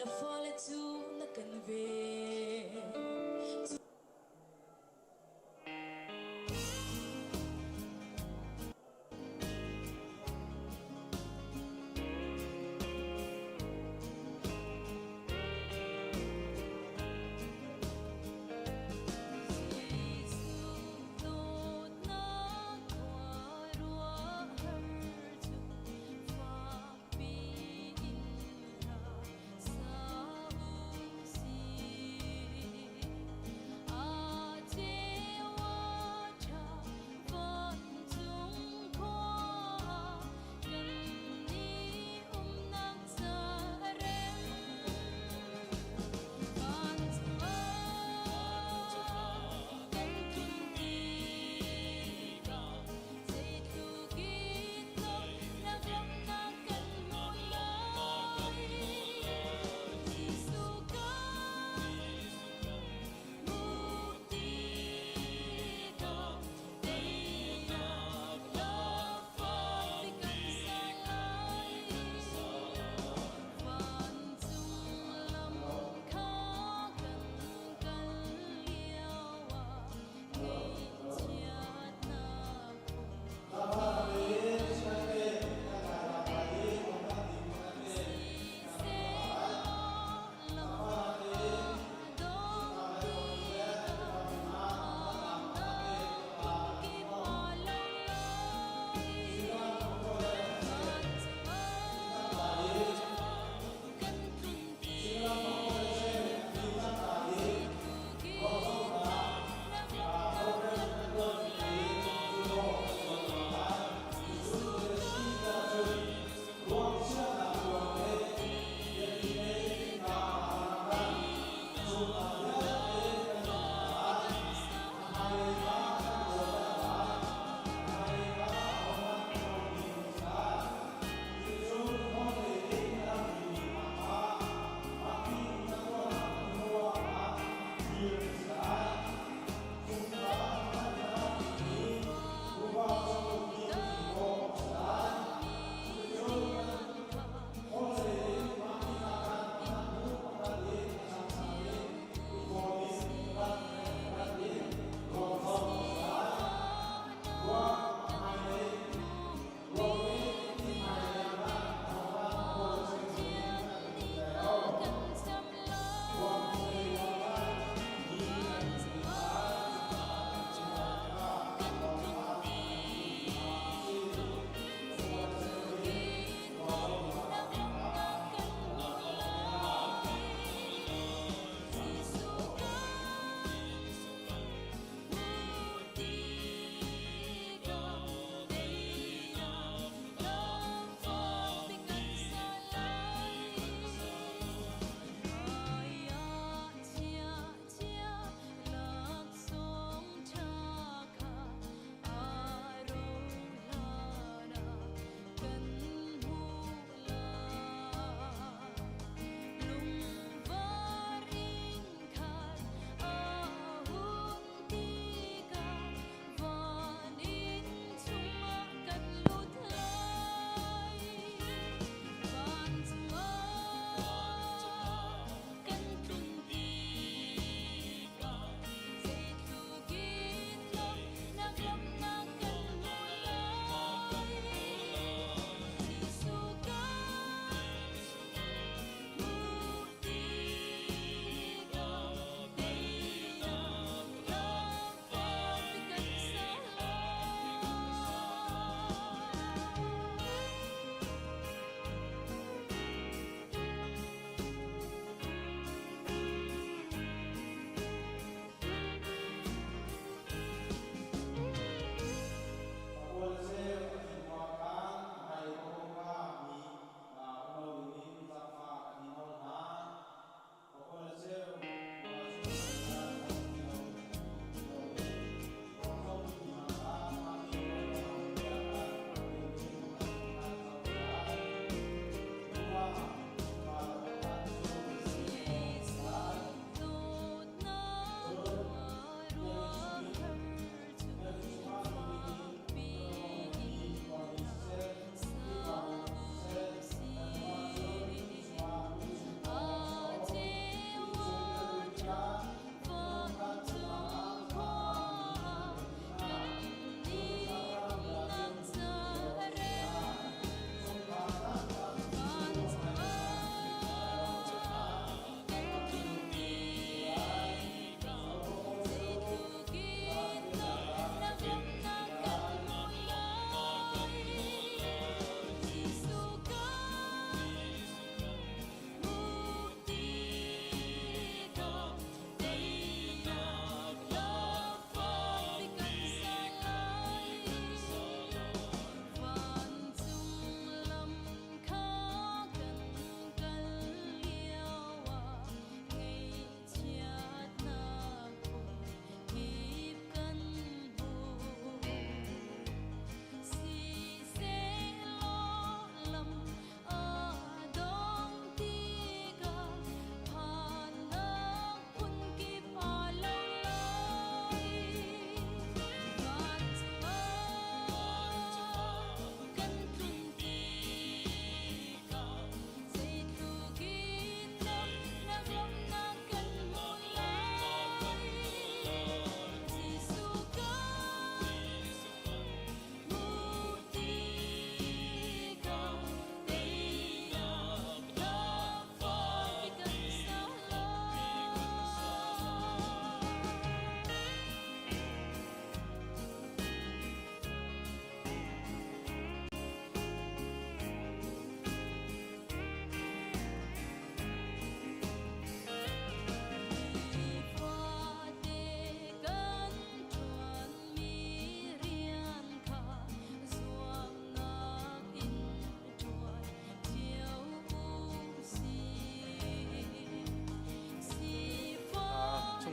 Na fale cu na kan ven.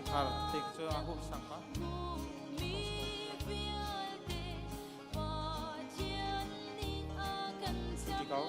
Chungkhar te cu a huh sang pa. Ti ko.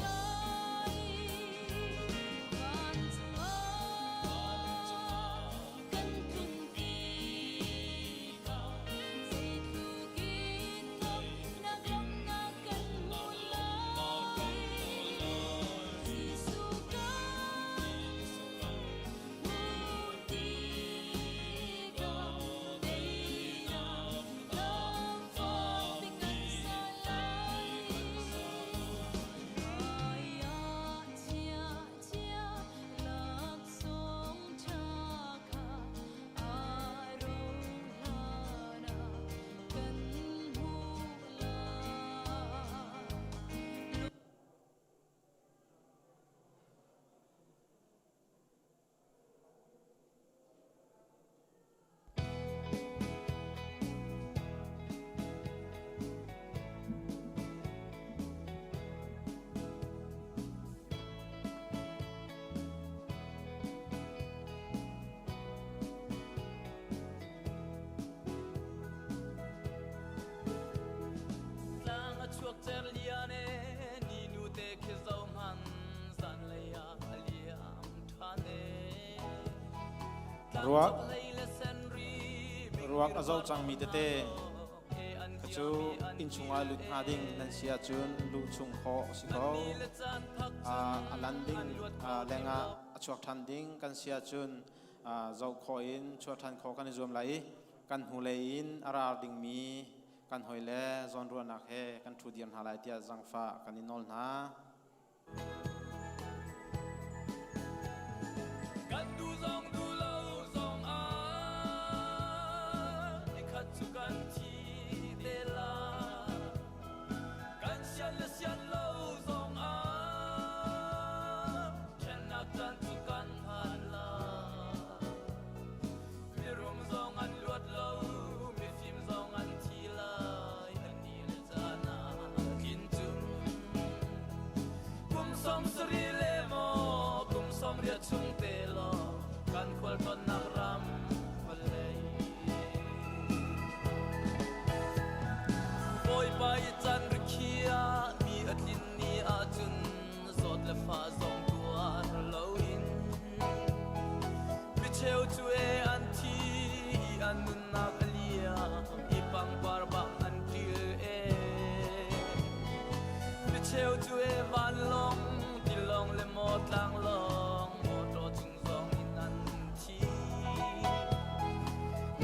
Tlang a chuak cer lian e ni nu te khi zo hman zan lei ah a liam ṭhan e. Ruak ruak a zoh cangmi tete kha cu inn chungah lut hnga ding nan si ahcun luh chung khawh a si ko. A lan ding lengah a chuak ṭhan ding kan si ahcun zoh khawh in chuah ṭhan khawh kan i zuam lai i kan hnulei in a rar dingmi kan hawile zawnruahnak he kan ṭhu dir hna lai tiah zangfah kan i nawl hna. Kan duh zong duh lo zong ah nikhat cu kan thi te lai. Kan sian le sian lo zong ah ṭhennak caan cu kan phan lai. Mirum zong an luat lo, mifim zong an thi lai. An ni le caan ah tlin cun. Kum 70 le maw kum 80 chung te law kan khualtlawnnak ram vawlei. Bawipa i can rikhiah mi a tlin ni ahcun zawt le fah zong tuar loin micheu cu e an thi i an nunnak a liam i pangpar bang an ṭil e. Micheu cu e vanlawng tilawng le maw tlanglawng mawṭaw cung zong in an thi.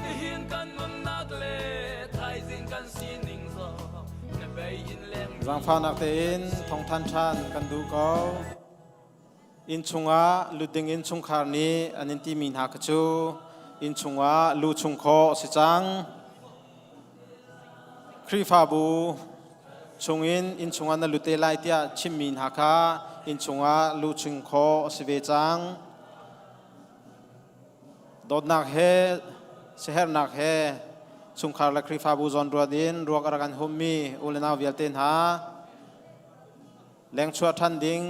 Nihin kan nunnak le thaizing kan sining zong na bei in leng Zaangfahnak tein thawngthan ṭhan kan duh ko. Inn chungah lut ding in chungkhar nih an in timi hna kha cu inn chungah lu chung khawh a si cang. Khrihfabu chungin inn chungah na lut te lai tiah chimmi hna kha inn chungah lu chung khawh a si ve cang. Dawtnak he siaherhnak he chungkhar le Khrihfabu zawnruat in ruak a rak an hummi u le nau vialte hna Lengchuah ṭhan ding,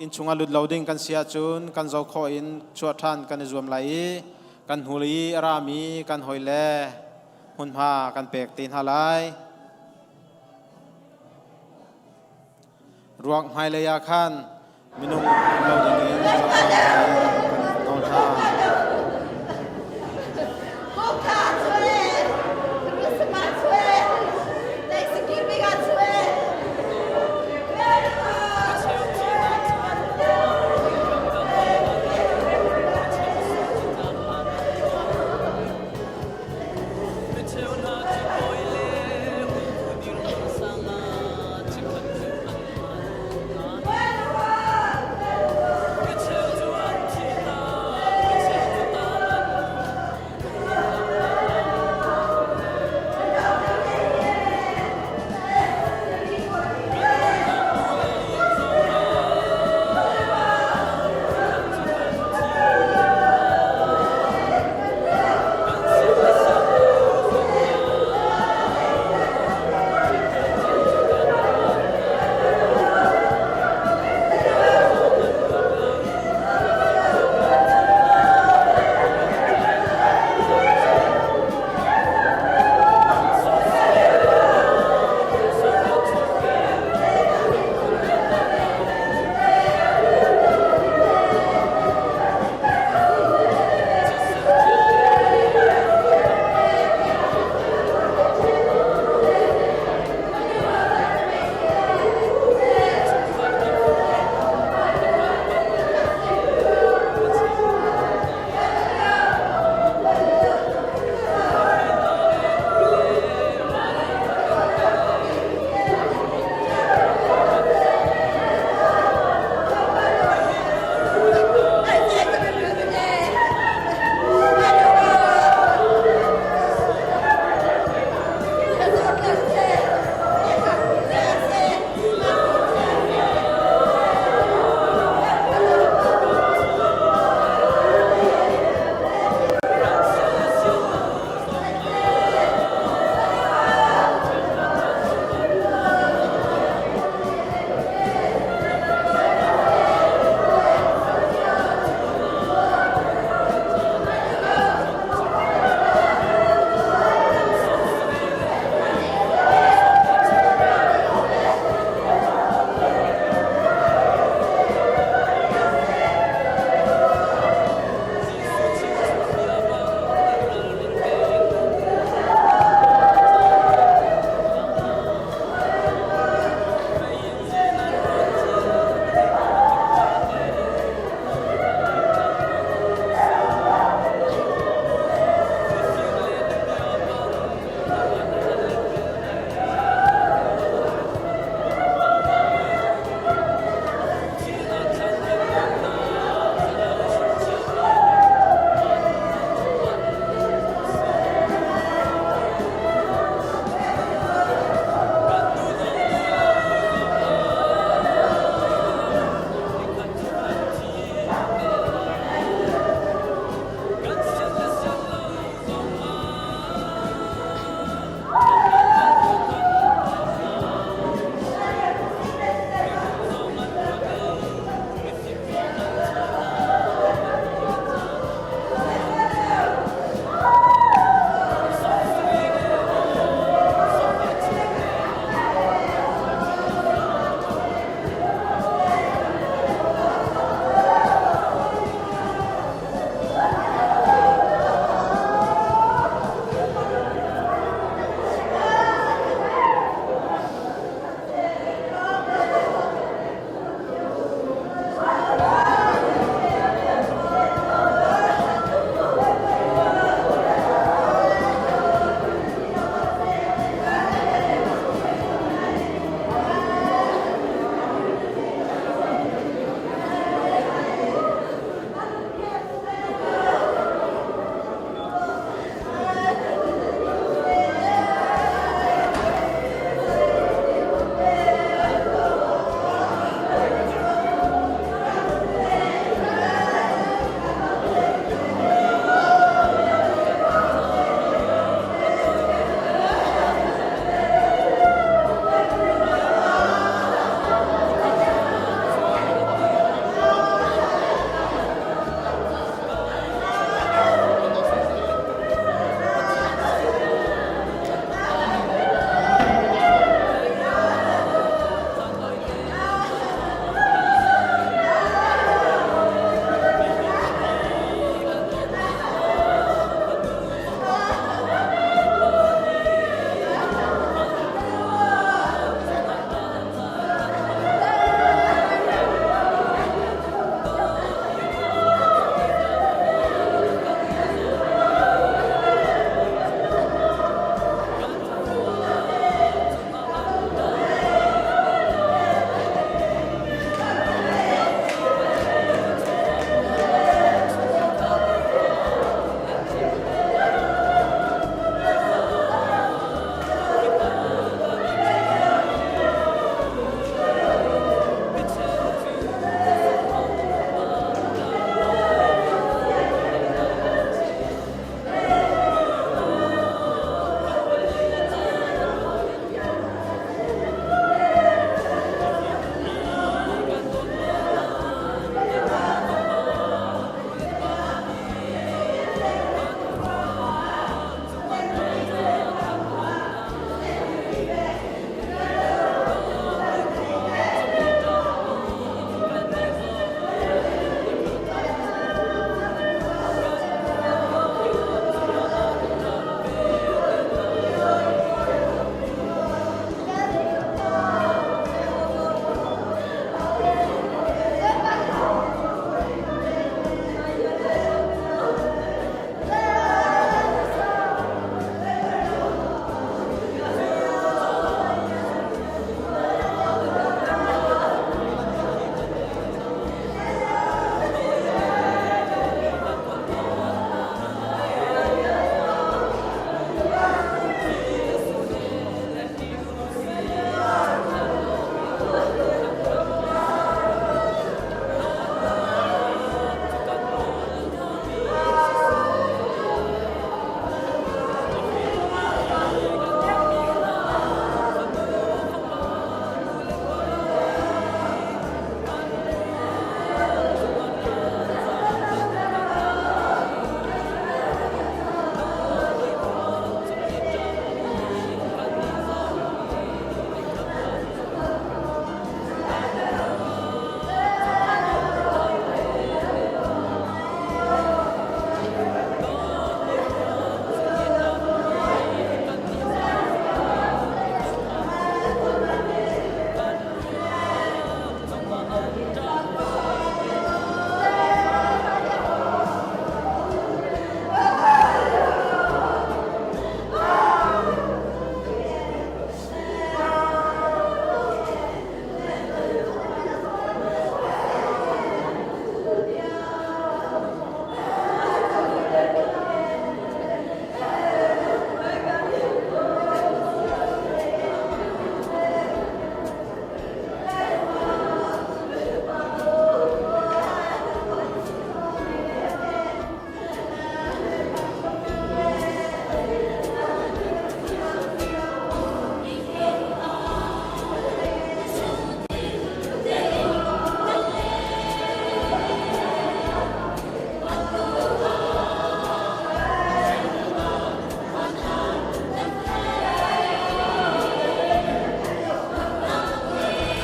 innchung ah lut lo ding kan si ahcun kan zoh khawh in chuah ṭhan kan i zuam lai i kan hnulei i a rami kan hawile hmunhma kan pek te hna lai. Ruak hmailei ah khan minung um lo ding in zohkhawh kan nawl hna. Micheu cu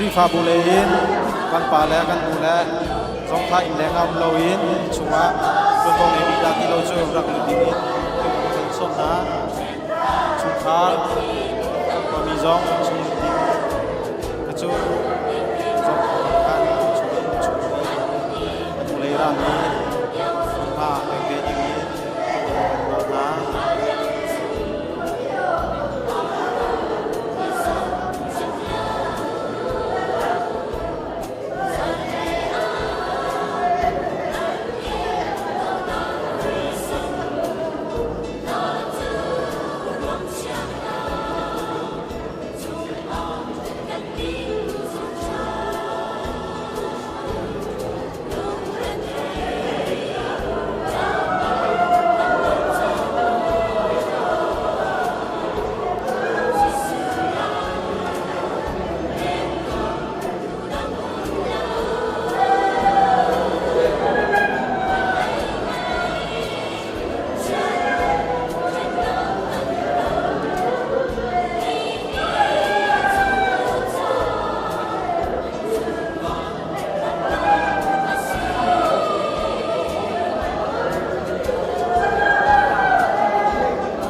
Khrihfabu lei in kan pa le kan nu le zong kha inn leng ah um loin chungah ṭuanvo ngeimi dah ti lo cu rak lut ding in kan sawm hna. Chungkhar khuami zong chung lut ding ka cu zong khan chung chung i a hnulei rami hmunhma pek ve ding in kan nawl hna.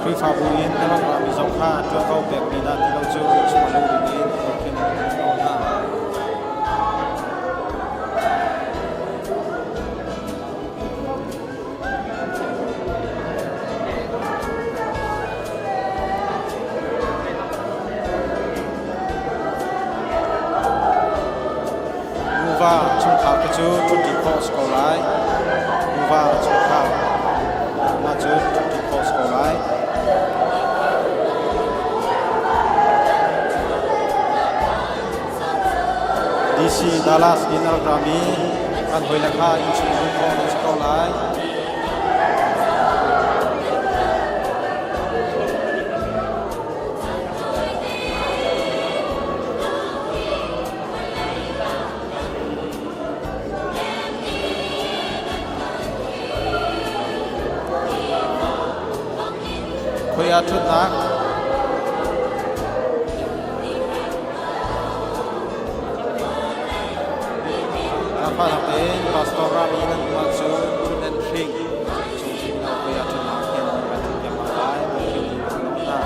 Khrihfabu in a rak rami zong kha ṭuanvo pekmi dah ti lo cu chungah lo dingin lungthin an nawl hna. Nuva chungkhar kha cu ṭhuṭi khawh a si ko lai. Nuva chungkhar mah cu ṭhuṭi khawh a si ko lai. DC Dallas in a rak rami kan hawile kha innchung luh khawh an si ko lai. Khoi ah ṭhutnak? Zaangfahnak tein Pastor Rami nan hmuh ahcun ṭhut nan hring chung chin lo khoi ah ṭhutnak hin kan ṭhut piak hna lai. Lungthin in kan lawmh hna.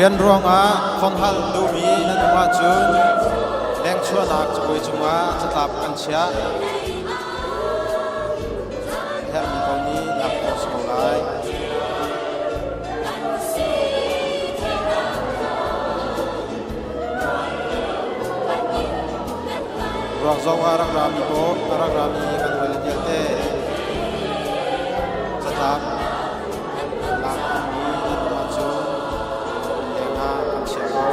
Rian ruangah thonghal duhmi nan um ahcun lengchuahnak cabuai cungah catlap kan chiah. A herhmi paoh nih lak khawh si ko lai. Ruak zong ah rak rami paoh a rak rami kan hawile vialte catlap lak dingmi nan um ahcun leng ah kan chiah ko.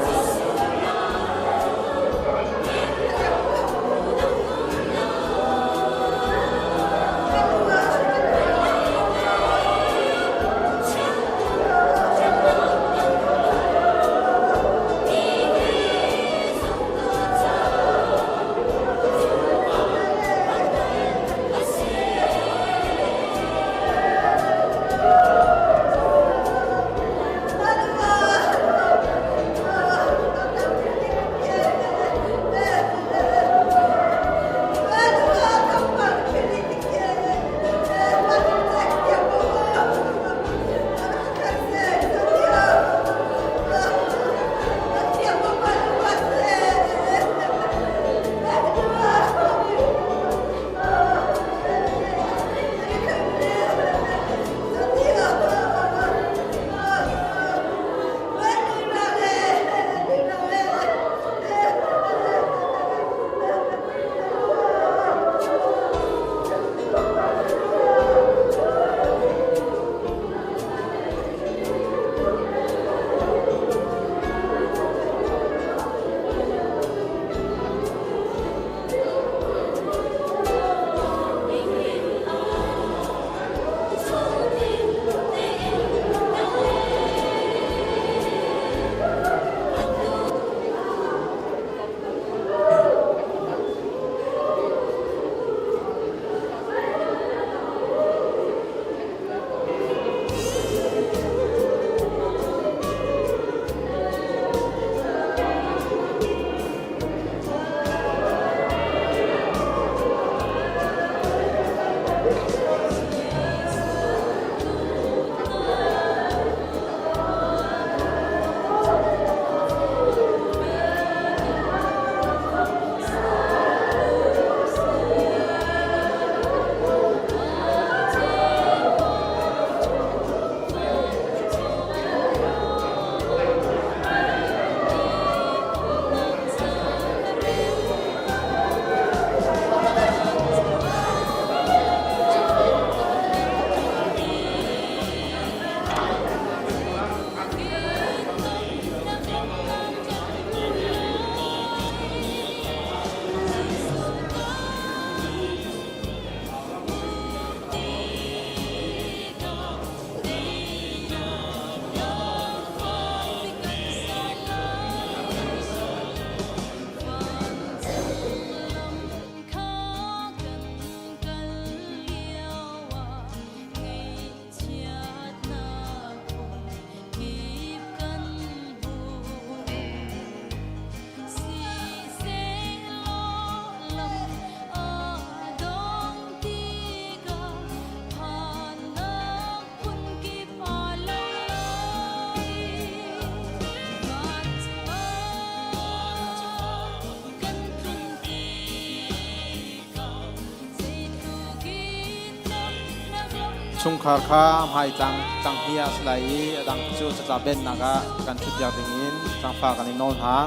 Chungkhar kha hmai tlang tlang hi ah si lai i a dang cu catlap bennak ah kan ṭhutpiak dingin tlangfa kan i nawl hna.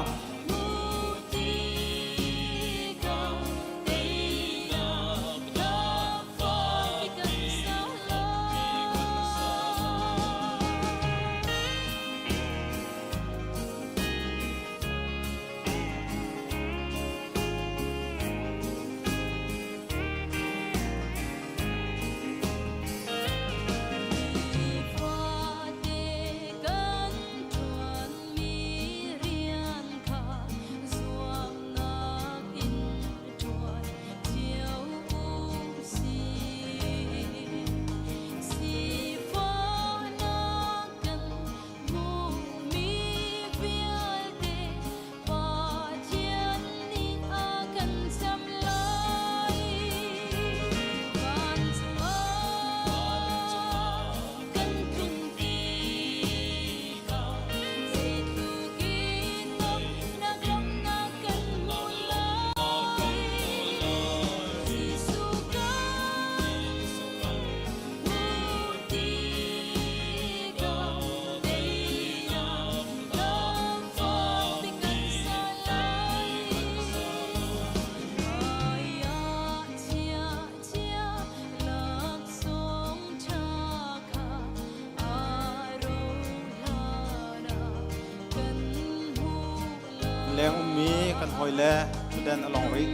Kan ṭuanmi rian kha. Hoi le ṭhutden a long rih.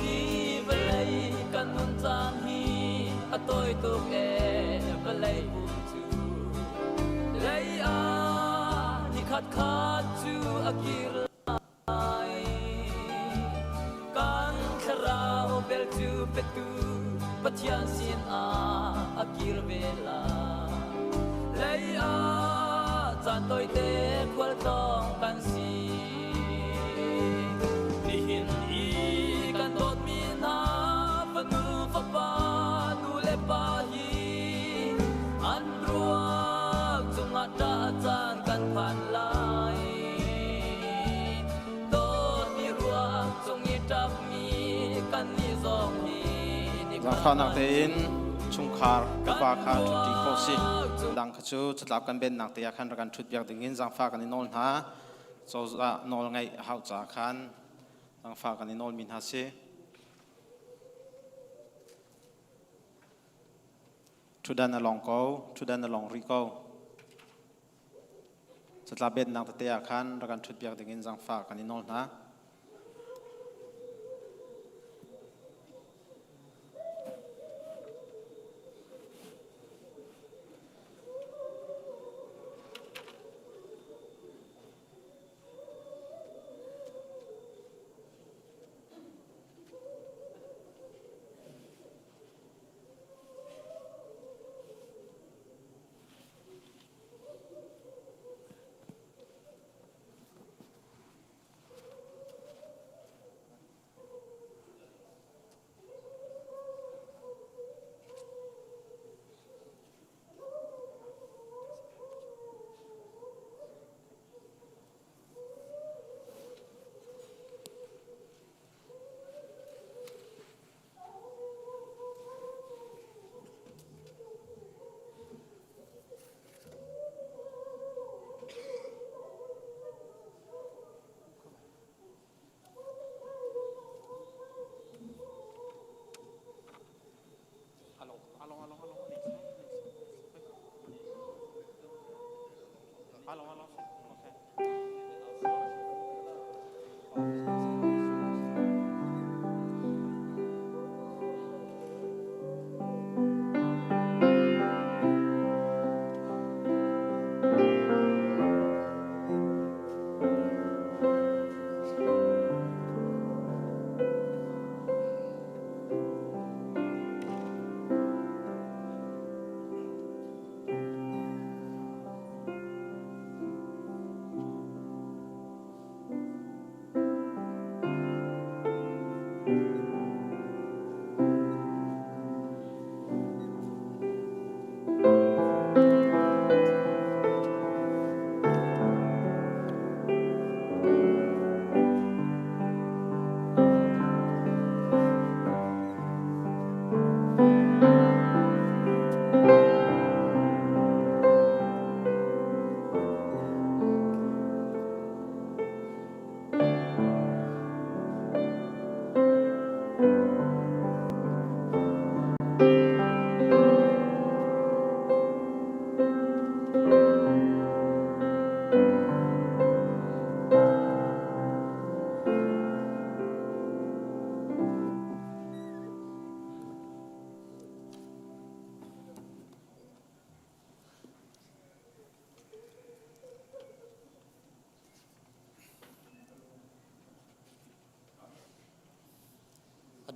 Hi vawlei kan nun caan hi a tawi tuk ee vawlei pum cu lei ah nikhat khat cu a kir lai. Kan thlarau bel cu petu Pathian sin ah a kir ve lai. Lei ah caan tawite khualtlawng kan si. Nihin i kan dawtmi hna fanu fapa nu le pa hi an ruak cungah ṭah caan kan phan lai. Dawtmi ruak cung i ṭapmi kannih zong hi Zaangfahnak tein chungkhar upa kha ṭhutṭi khawh si. Dang kha cu catlap kan bennak te ah khan rak kan ṭhut piak dingin zaangfah kan i nawl hna. Cozah nawl ngeih a hauh caah khan zaangfah kan i nawlmi hna si. Ṭhutdan a long ko, ṭhutdan a long rih ko. Catlap bennak tete ah khan rak kan ṭhut piak dingin zaangfah kan i nawl hna.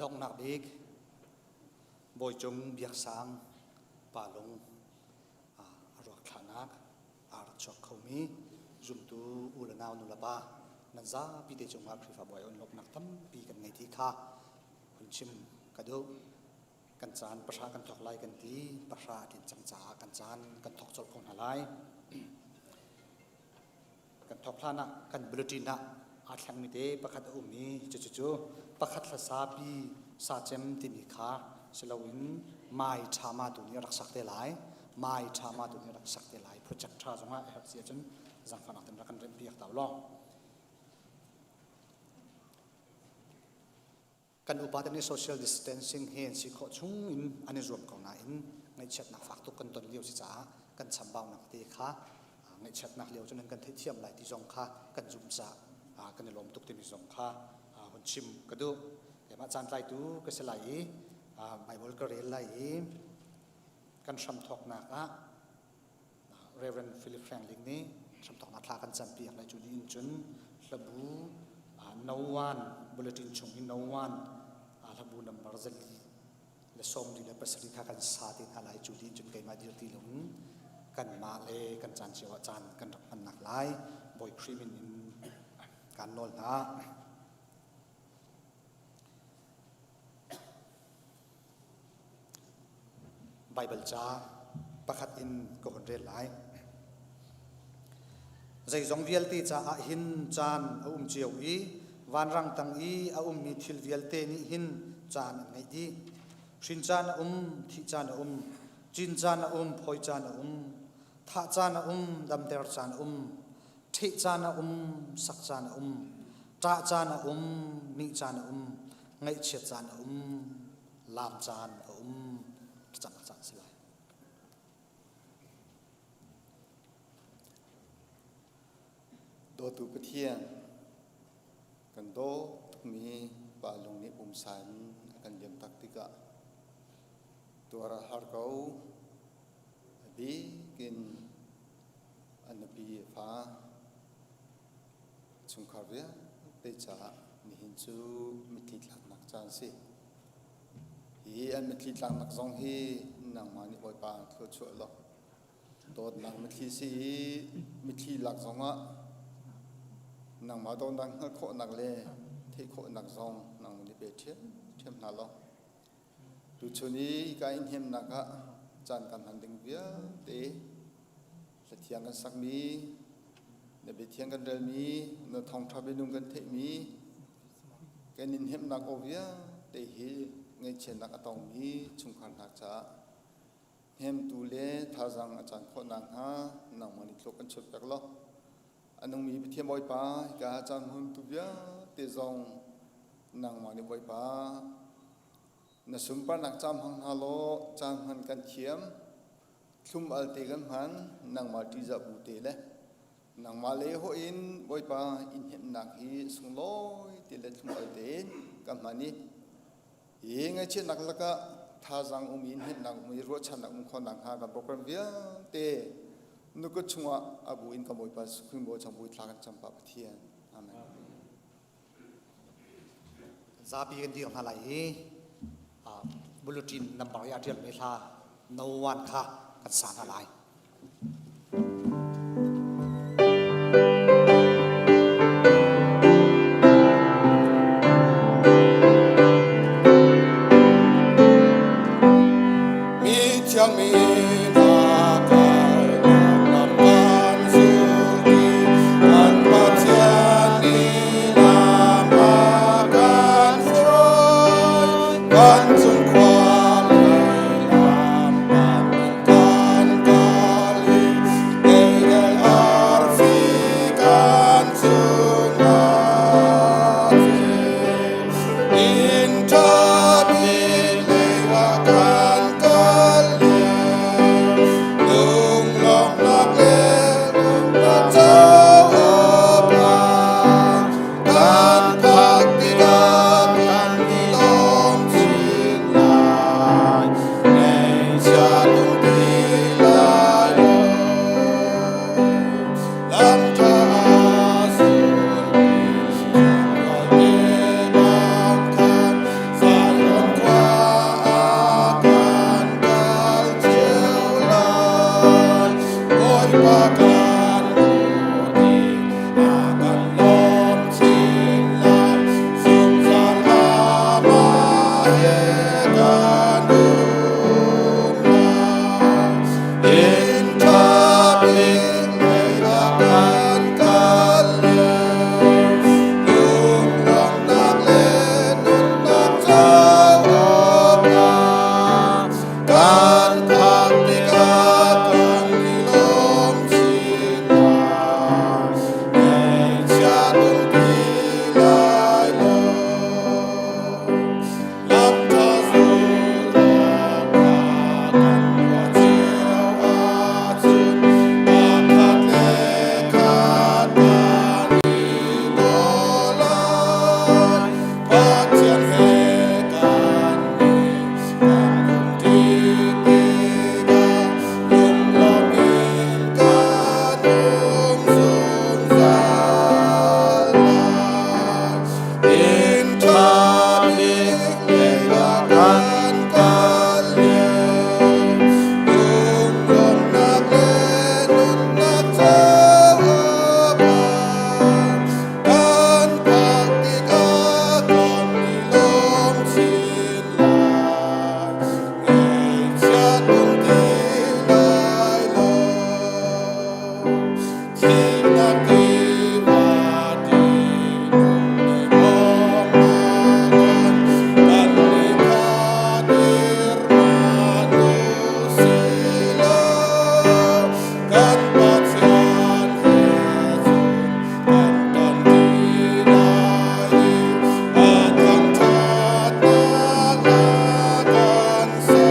Donghnak bik Bawicung Biaksang Palung a ruak thlahnak aa rak chuak khomi zumtu u le nau nu le pa nan zapi te cungah Khrihfabu ai lawmhnak tampi kan ngei ti kha hun chim ka duh. Kan caan pahra kan thawk lai kan ti, pahra a tlin cang caah kan caan kan thawk colh ko hna lai. Kan thawk hlan ah kan bulletin ah aa thlengmi te pakhat a um i cucu pakhat hlasa pi sacem timi kha si loin mai ṭha ma tu nih a rak sak te lai. Mai ṭha ma tu nih a rak sak te lai. Project ṭha zongah a herh si ahcun zaangfahnak ten rak kan remhpiak ta law. Kan upa te nih social distancing hi an si khawh chung in an i zuam ko nain ngaihchiatnak fak tuk kan ton lio si caah kan chambaunak te kha ngaihchiatnak lio cun kan theihthiam lai ti zong kha kan zumh caah kan i lawm tuk timi zong kha hun chim ka duh. Keimah caan tlaitu ka si lai i Bible ka rel lai i kan hramthawknak ah Reverend Philip Franklin nih hramthawknak thla kan campiak lai cu ni in cun hlabu no one bulletin chung i no one hlabu number zali le 47 kha kan sa te hna lai. Cu ti cun keimah dir ti loin kanmah le kan caan cio ah caan kan rak hmannak lai Bawi Khrih min in kaan nawl hna. Baibal ca pakhat in ka hun rel lai. Zeizong vialte caah hin caan a um cio i vanrang tang i a ummi thil vialte nih hin caan an ngeih dih. Hrin caan a um, thih caan a um, cin caan a um, phawi caan a um, thah caan a um, damter caan a um, ṭheh caan a um, sak caan a um, ṭah caan a um, nih caan a um, ngaihchiat caan a um, laam caan a um, thlacamnak caan a si lai. Dawtu Pathian, kan daw tukmi pa lung nih pumsa in a kan liam tak tikah tuar a har ko. A bik in a nupi a fa chungkhar vialte caah nihin cu mitthli tlaknak caan si. Hi an mitthli tlaknak zong hi nangmah nih Bawipa thluachuah law dawtnak mitthli si i mitthli lak zongah nangmah dawtnak hngalh khawhnak le theih khawhnak zong nangmah nih pe ṭhiamṭhiam hna law tuchun i ka in hnemnak ah caan kan hman ding vialte hlathiang kan sakmi na biathiang kan relmi na thawngṭha bianung kan theihmi kan in hnemhnak aw vialte hi ngaihchiatnak a tongmi chungkhar hna caah hnemtu le thazaang a caan khawh nakhnga nangmah nih thluk kan chuah piak law a nungmi Pathian Bawipa hika caan hmuntu vialte zong nangmah nih Bawipa na sunparnak caan hmang hna law caan hman kan thiam thlum al te kan hman nangmah ṭihzah bu te le nangmah le ho in Bawipa in hnemhnak hi sunglawi te le thlum al tein kan hman i hi ngaihchiatnak lakah thazaang um in hnemhnak um i ruahchannak um khawhnak hnga kan program vialte nukut chungah abu in kan Bawipa Sukhing Bawi chang bui thla kan cam pa Pathian. Amen. Zapi kan dir hna lai i bulletin number i a ṭialmi hla no one kha kan sa hna lai. Mi thiang mi hna kainak lam kan zul i kan Pathian nih lam a kan hruai. Kan cung khua lei lam pan in kan kal i Thihnak tiva ṭihnung nih bawm a kan. Kan nih kha dir hmanh u silaw, kan Pathian he cun kan ṭanṭi lai i a thangṭhatnak hla kan sa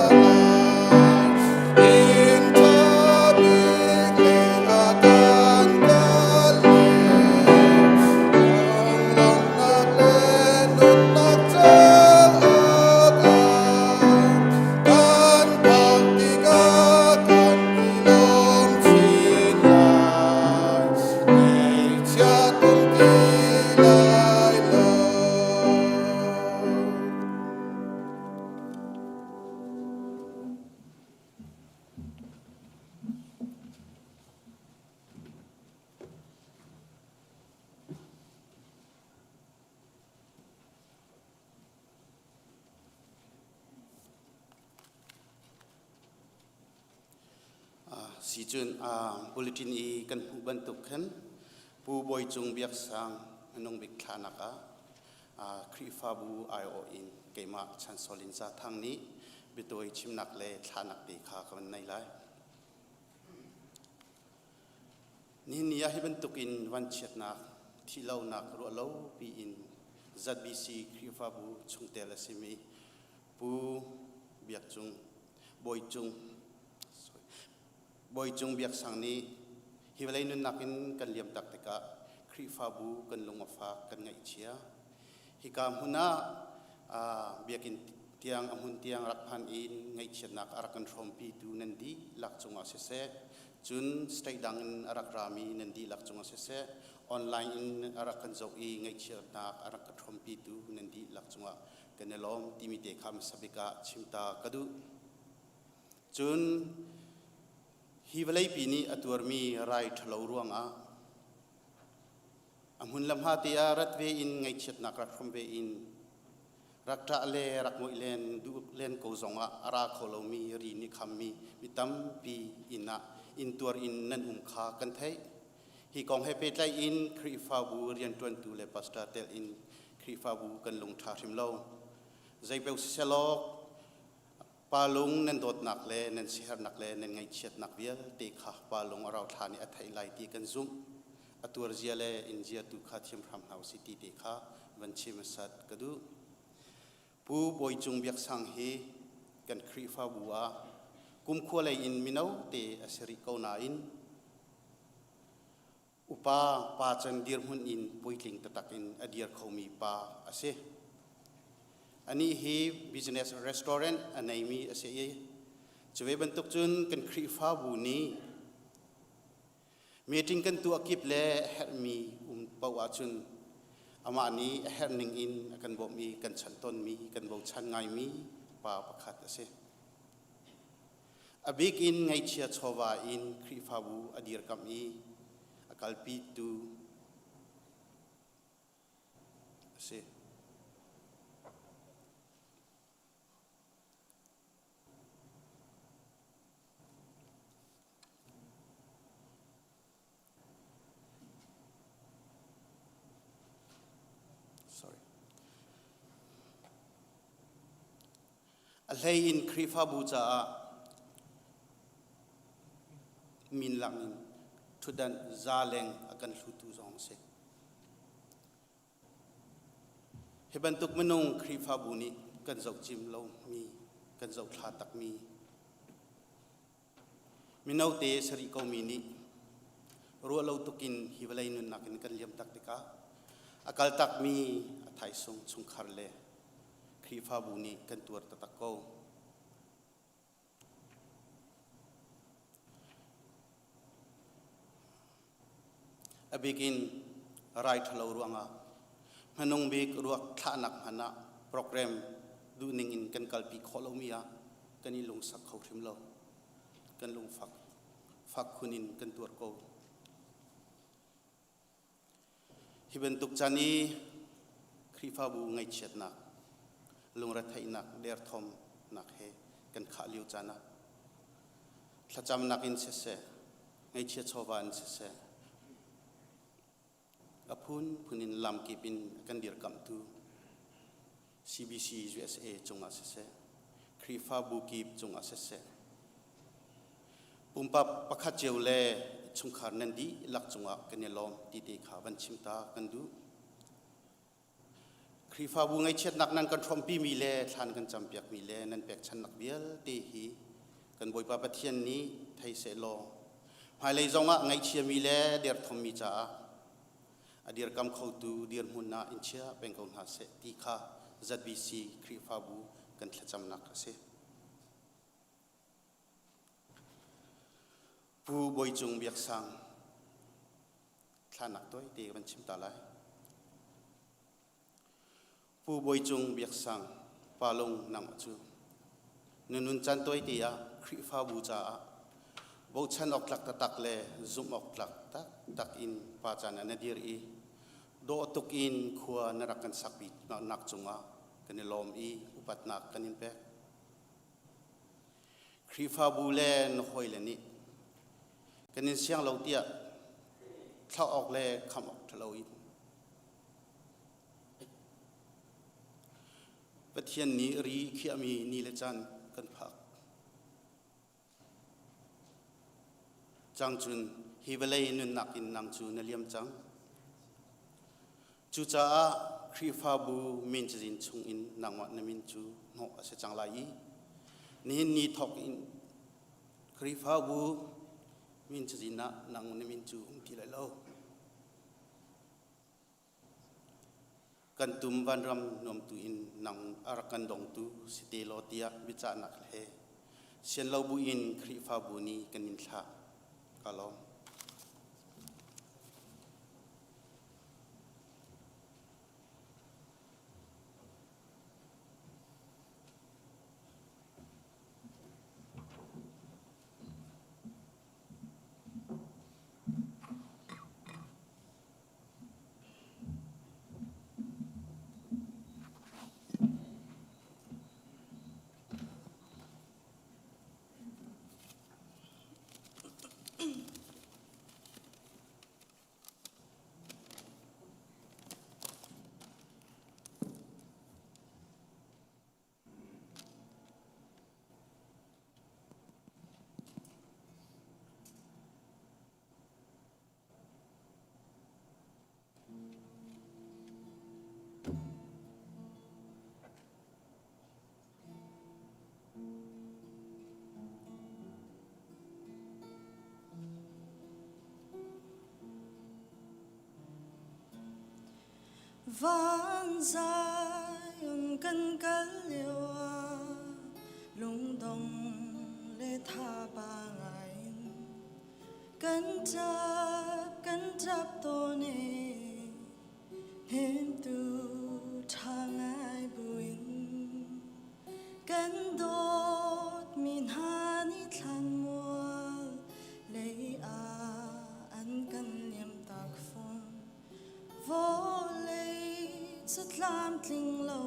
lai. Inn ṭha bik leng ah kan kal i Langlawmhnak le nunnak caah kan phak tikah kan i lawm chin lai. Ngaihchiat um ti lai lo. Sicun bulletin i kan hmuh bantuk khan Pu Bawi Cung Biak Sang minung bik thlanak ah Khrihfabu aiawh in keimah Chansolin Zathang nih biatawi chimnak le thlanak te kha ka van nei lai. Nihin ni ah hi bantuk in vanchiatnak, thihlonak ruahlo piin ZBC Khrihfabu chungtel a simi Pu Biak Cung, Bawi Cung, Bawi Cung Biak Sang nih hi vawlei nunnak in kan liam tak tikah Khrihfabu kan lung a fak, kan ngaihchia. Hika hmun ah biakinn tiang a hmun tiang rak phan in ngaihchiatnak a rak kan hrawmpitu nan dihlak cungah siseh, cun state dang in a rak rami nan dihlak cungah siseh, online in a rak kan zoh i ngaihchiatnak a rak kan hrawmpitu nan dihlak cungah kan i lawm timi te kha hmasa bik ah chimta ka duh. Cun hi vawleipi nih a tuarmi rai ṭhalo ruangah A hmun le hma te ah rat ve in ngaihchiatnak rak hrawm ve in rak ṭah le rak ngoih len duh len ko zongah a ra kho lomi ri nih khammi mi tampi inn ah intuar in nan um kha kan theih. Hi kong he pehtlaih in Khrihfabu rianṭuantu le pastor tel in Khrihfabu kan lungṭha hrim lo. Zeipeu sisehlaw Pa lung nan dawtnak le nan siaherhnak le nan ngaihchiatnak vialte kha Pa lung a rauthla nih a theih lai ti kan zumh. A tuarzia le inzia tu kha thiam hram hna usih ti te kha van chim hmasat ka duh. Pu Bawi Cung Biak Sang hi kan Khrihfabu ah kumkhua lei in mino te a si rih ko nain upa pa can dirhmun in puitling taktak in a dir khomi pa a si. Anih hi business restaurant a neimi a si i cu ve bantuk cun kan Khrihfabu nih meeting kan tuah kip le herhmi um paoh ahcun amah nih a herh ning in a kan bawmh i kan chanh tawnmi kan bochan ngaimi pa pakhat a si. A bik in ngaihchia chawva in Khrihfabu a dirkamh i a kalpitu a si. Sorry. A hlei in Khrihfabu caah min lang in ṭhutdan za leng a kan hlutu zong a si. Hi bantuk minung Khrihfabu nih kan zoh cim lomi, kan zoh thla takmi mino te sarih komi nih ruah lo tukin hi vawlei nunnak in kan liam tak tikah a kal takmi a thaisung chungkhar le Khrihfabu nih kan tuar taktak ko. A bik in rai ṭhalo ruangah hmanung bik ruak thlahnak hmanh ah program duhning in kan kalpi khawh lomi ah kan i lungsak kho hrim lo. Kan lungfak fak khun in kan tuar ko. Hi bantuk caan i Khrihfabu ngaihchiatnak, lungretheihnak, derthawmnak he kan khah lio caan ah thlacamnak in siseh, Ngaihchia chawva in siseh, a phunphun in lamkip in a kan dirkamhtu CBC USA cungah siseh, Khrihfabu kip cungah siseh, pumpak pakhat cio le chungkhar nan dihlak cungah kan i lawm ti te kha van chim ta kan duh. Khrihfabu ngaihchiatnak nan kan hrawmpi mi le thlan kan campiakmi le nan pekchannak vialte hi kan Bawipa Pathian nih thei sehlaw hmailei zongah ngaihchiami le derthawmmi caah a dirkam khotu dirhmun ah in chia peng ko hna seh ti kha ZBC Khrihfabu kan thlacamnak a si. Pu Bawi Cung Biak Sang thlanak tawite ka van chim ta lai. Pu Bawi Cung Biak Sang Palung nangmah cu na nun caan tawite ah Khrihfabu caah bochan awk tlak taktak le zumh awk tlak taktak in pa caan ah na dir i dawh tuk in khua na rak kan sakpi nak cungah kan i lawm i upatnak kan in pek. Khrihfabu le na hawile nih kan in siang lo tiah thlauh awk le khamh awk ṭhalo in Pathian nih ri khiahmi ni le caan kan phak. Cang cun hi vawlei nunnak in nang cu na liam cang. Cucaah Khrihfabu min cazin chungin nangmah na min cu hnawh a si cang lai i nihin ni thawk in Khrihfabu min cazin ah nang na min cu um ti lai lo. Kan tum vanram nuamtu in nang a rak kan dongtu si te law tiah biacahnak he sian lo buin Khrihfabu nih kan in thlah. Ka lawm. Van Zion kan kal lio ah lungdong le thaba ngai in kan ṭap kan ṭap tawn i hnemtu ṭha ngai buin kan dawtmi hna nih thlanmual lei ah an kan liamtak fawn. Vawlei cu tlamtling lo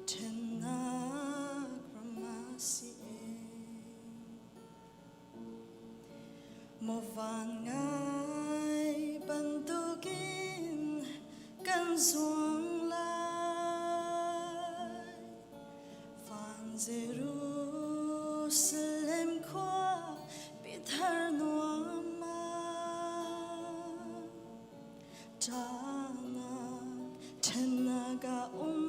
ṭhennak ram ah si e. Maw van ngai bantukin kan zuang lai. Van Jerusalem khua pithar nuam ah ṭahnak ṭhennak a um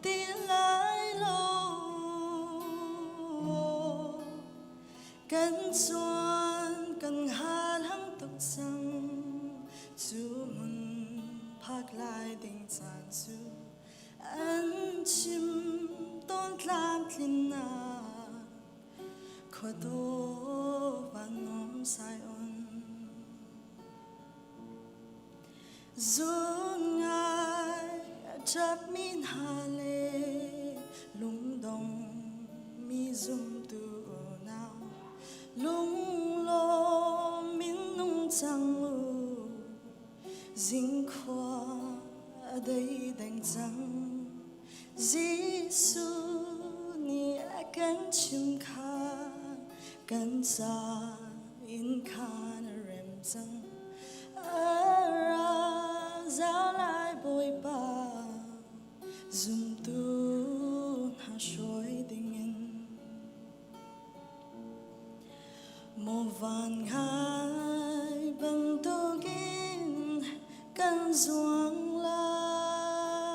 ti lai lo. Kan chuan kan hal tuk cang cu hmun phak lai ding caan cu an chim tawn tlamtlinnak khuadawm van nuam Zion. Zun ngai a ṭapmi hna le lungdong mi zumtu unau lunglawm in nung cang u zingkhua a dei deng cang Jesuh nih a kan chim kha kan ca i. In khan a rem cang. A ra zau lai Bawipa, zumtu hna hruai dingin. Maw van ngai bantukin kan zuang lai.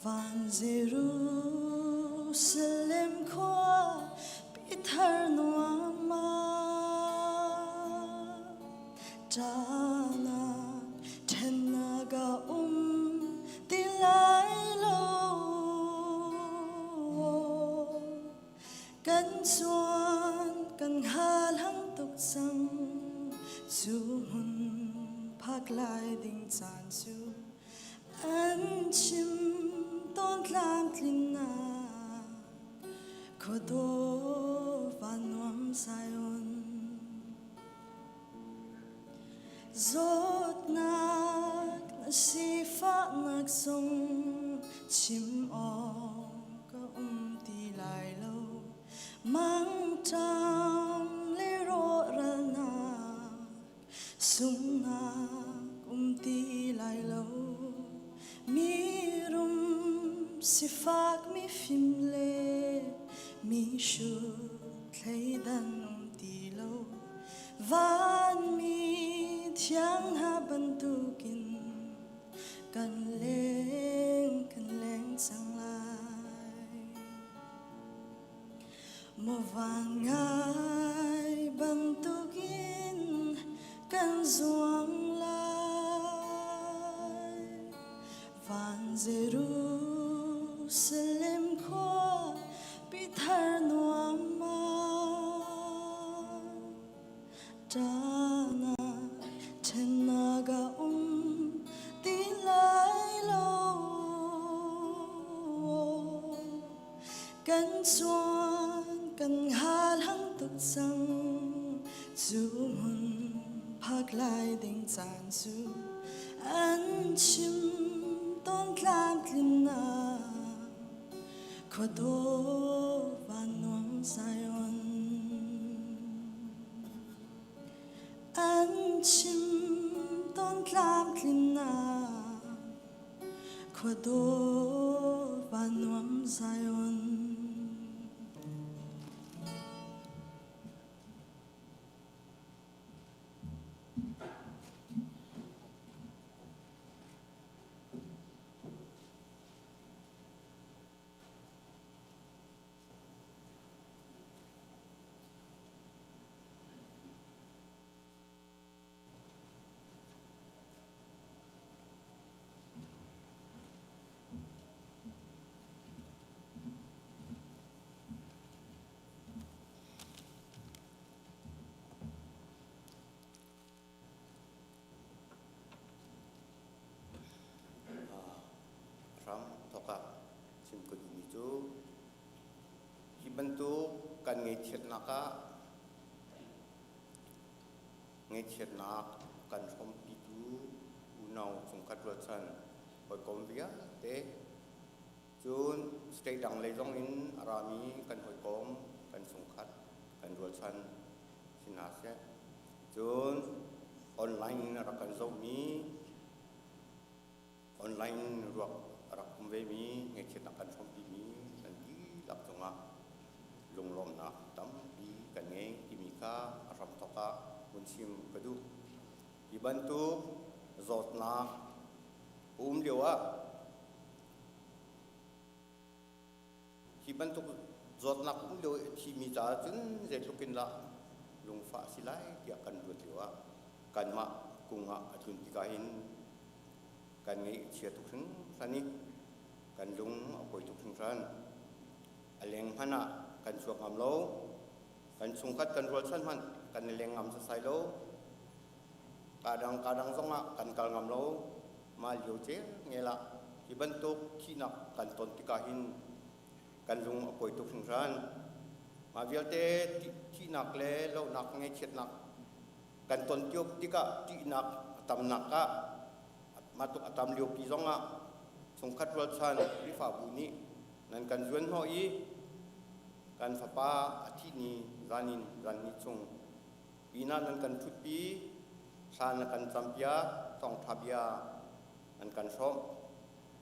Van Jerusalem khua pi thar nuam ah ṭahnak ṭhennak a um ti lai lo. Kan chuan kan hal tuk cang, cu hmun phak lai ding caan cu an chim tawn tlamtlinnak khuadawh van nuam Zion. Zawtnak na sifahnak zong chim awk a um ti lai lo. Mangṭam le rawhralnak Sunghnak um ti lai lo. Mirum sifak mifim le mihrut thleidan um ti lo. Vanmi thiang hna bantukin kan leng kan leng cang lai. Maw van ngai bantukin kan zuang lai. Van Jerusalem khua pi thar nuam ah ṭahnak ṭhennak a um ti lai lo. Kan chuan kan hal tuk cang, cu hmun phak lai ding caan cu an chim tawn tlamtlinnak khuadawh van nuam Zion. An chim tawn tlamtlinnak Khuadawh van nuam Zion. Hram thawk ah chim ka duhmi cu hi bantuk kan ngaihchiatnak ah Ngaihchiatnak kan hrawmpitu unau chungkhat rualchan hawikom vialte cun state dang lei zong in a rami kan hawikom kan chungkhat kan rualchan si hna seh. Cun online in a rak kan zohmi online ruak a rak um vemi ngaihchiatnak kan hrawmpimi nan dihlak cungah lunglawmhnak tampi kan ngei timi kha a hramthawk ah vun chim ka duh. Hi bantuk zawtnak a um lio ah hi bantuk zawtnak um lio i a thimi caah cun zeitluk in dah lungfah a si lai tiah kan ruat lio ah kanmah kung ah a tlun tikah hin kan ngaih a chia tuk hringhran i kan lung a kuai tuk hringhran. A leng hmanh ah kan chuak ngam lo. Kan chungkhat kan rualchan hmanh kan i leng ngam sasai lo. Kadang kadang zongah kan kal ngam lo. Mah lio cengel ah hi bantuk thihnak kan ton tikah hin kan lung a kuai tuk hringhran. Mah vialte thihnak le lohnak ngaihchiatnak kan ton tikah ṭihnak a tamnak ah mah tuk a tam liopi zongah chungkhat rualchan Khrihfabu nih nan kan zuan hnawh i kan fapa a thih ni zan in zan ni chung Inn ah nan kan ṭhutpi, thla na kan campiak, thawngṭha bia nan kan hrawmh.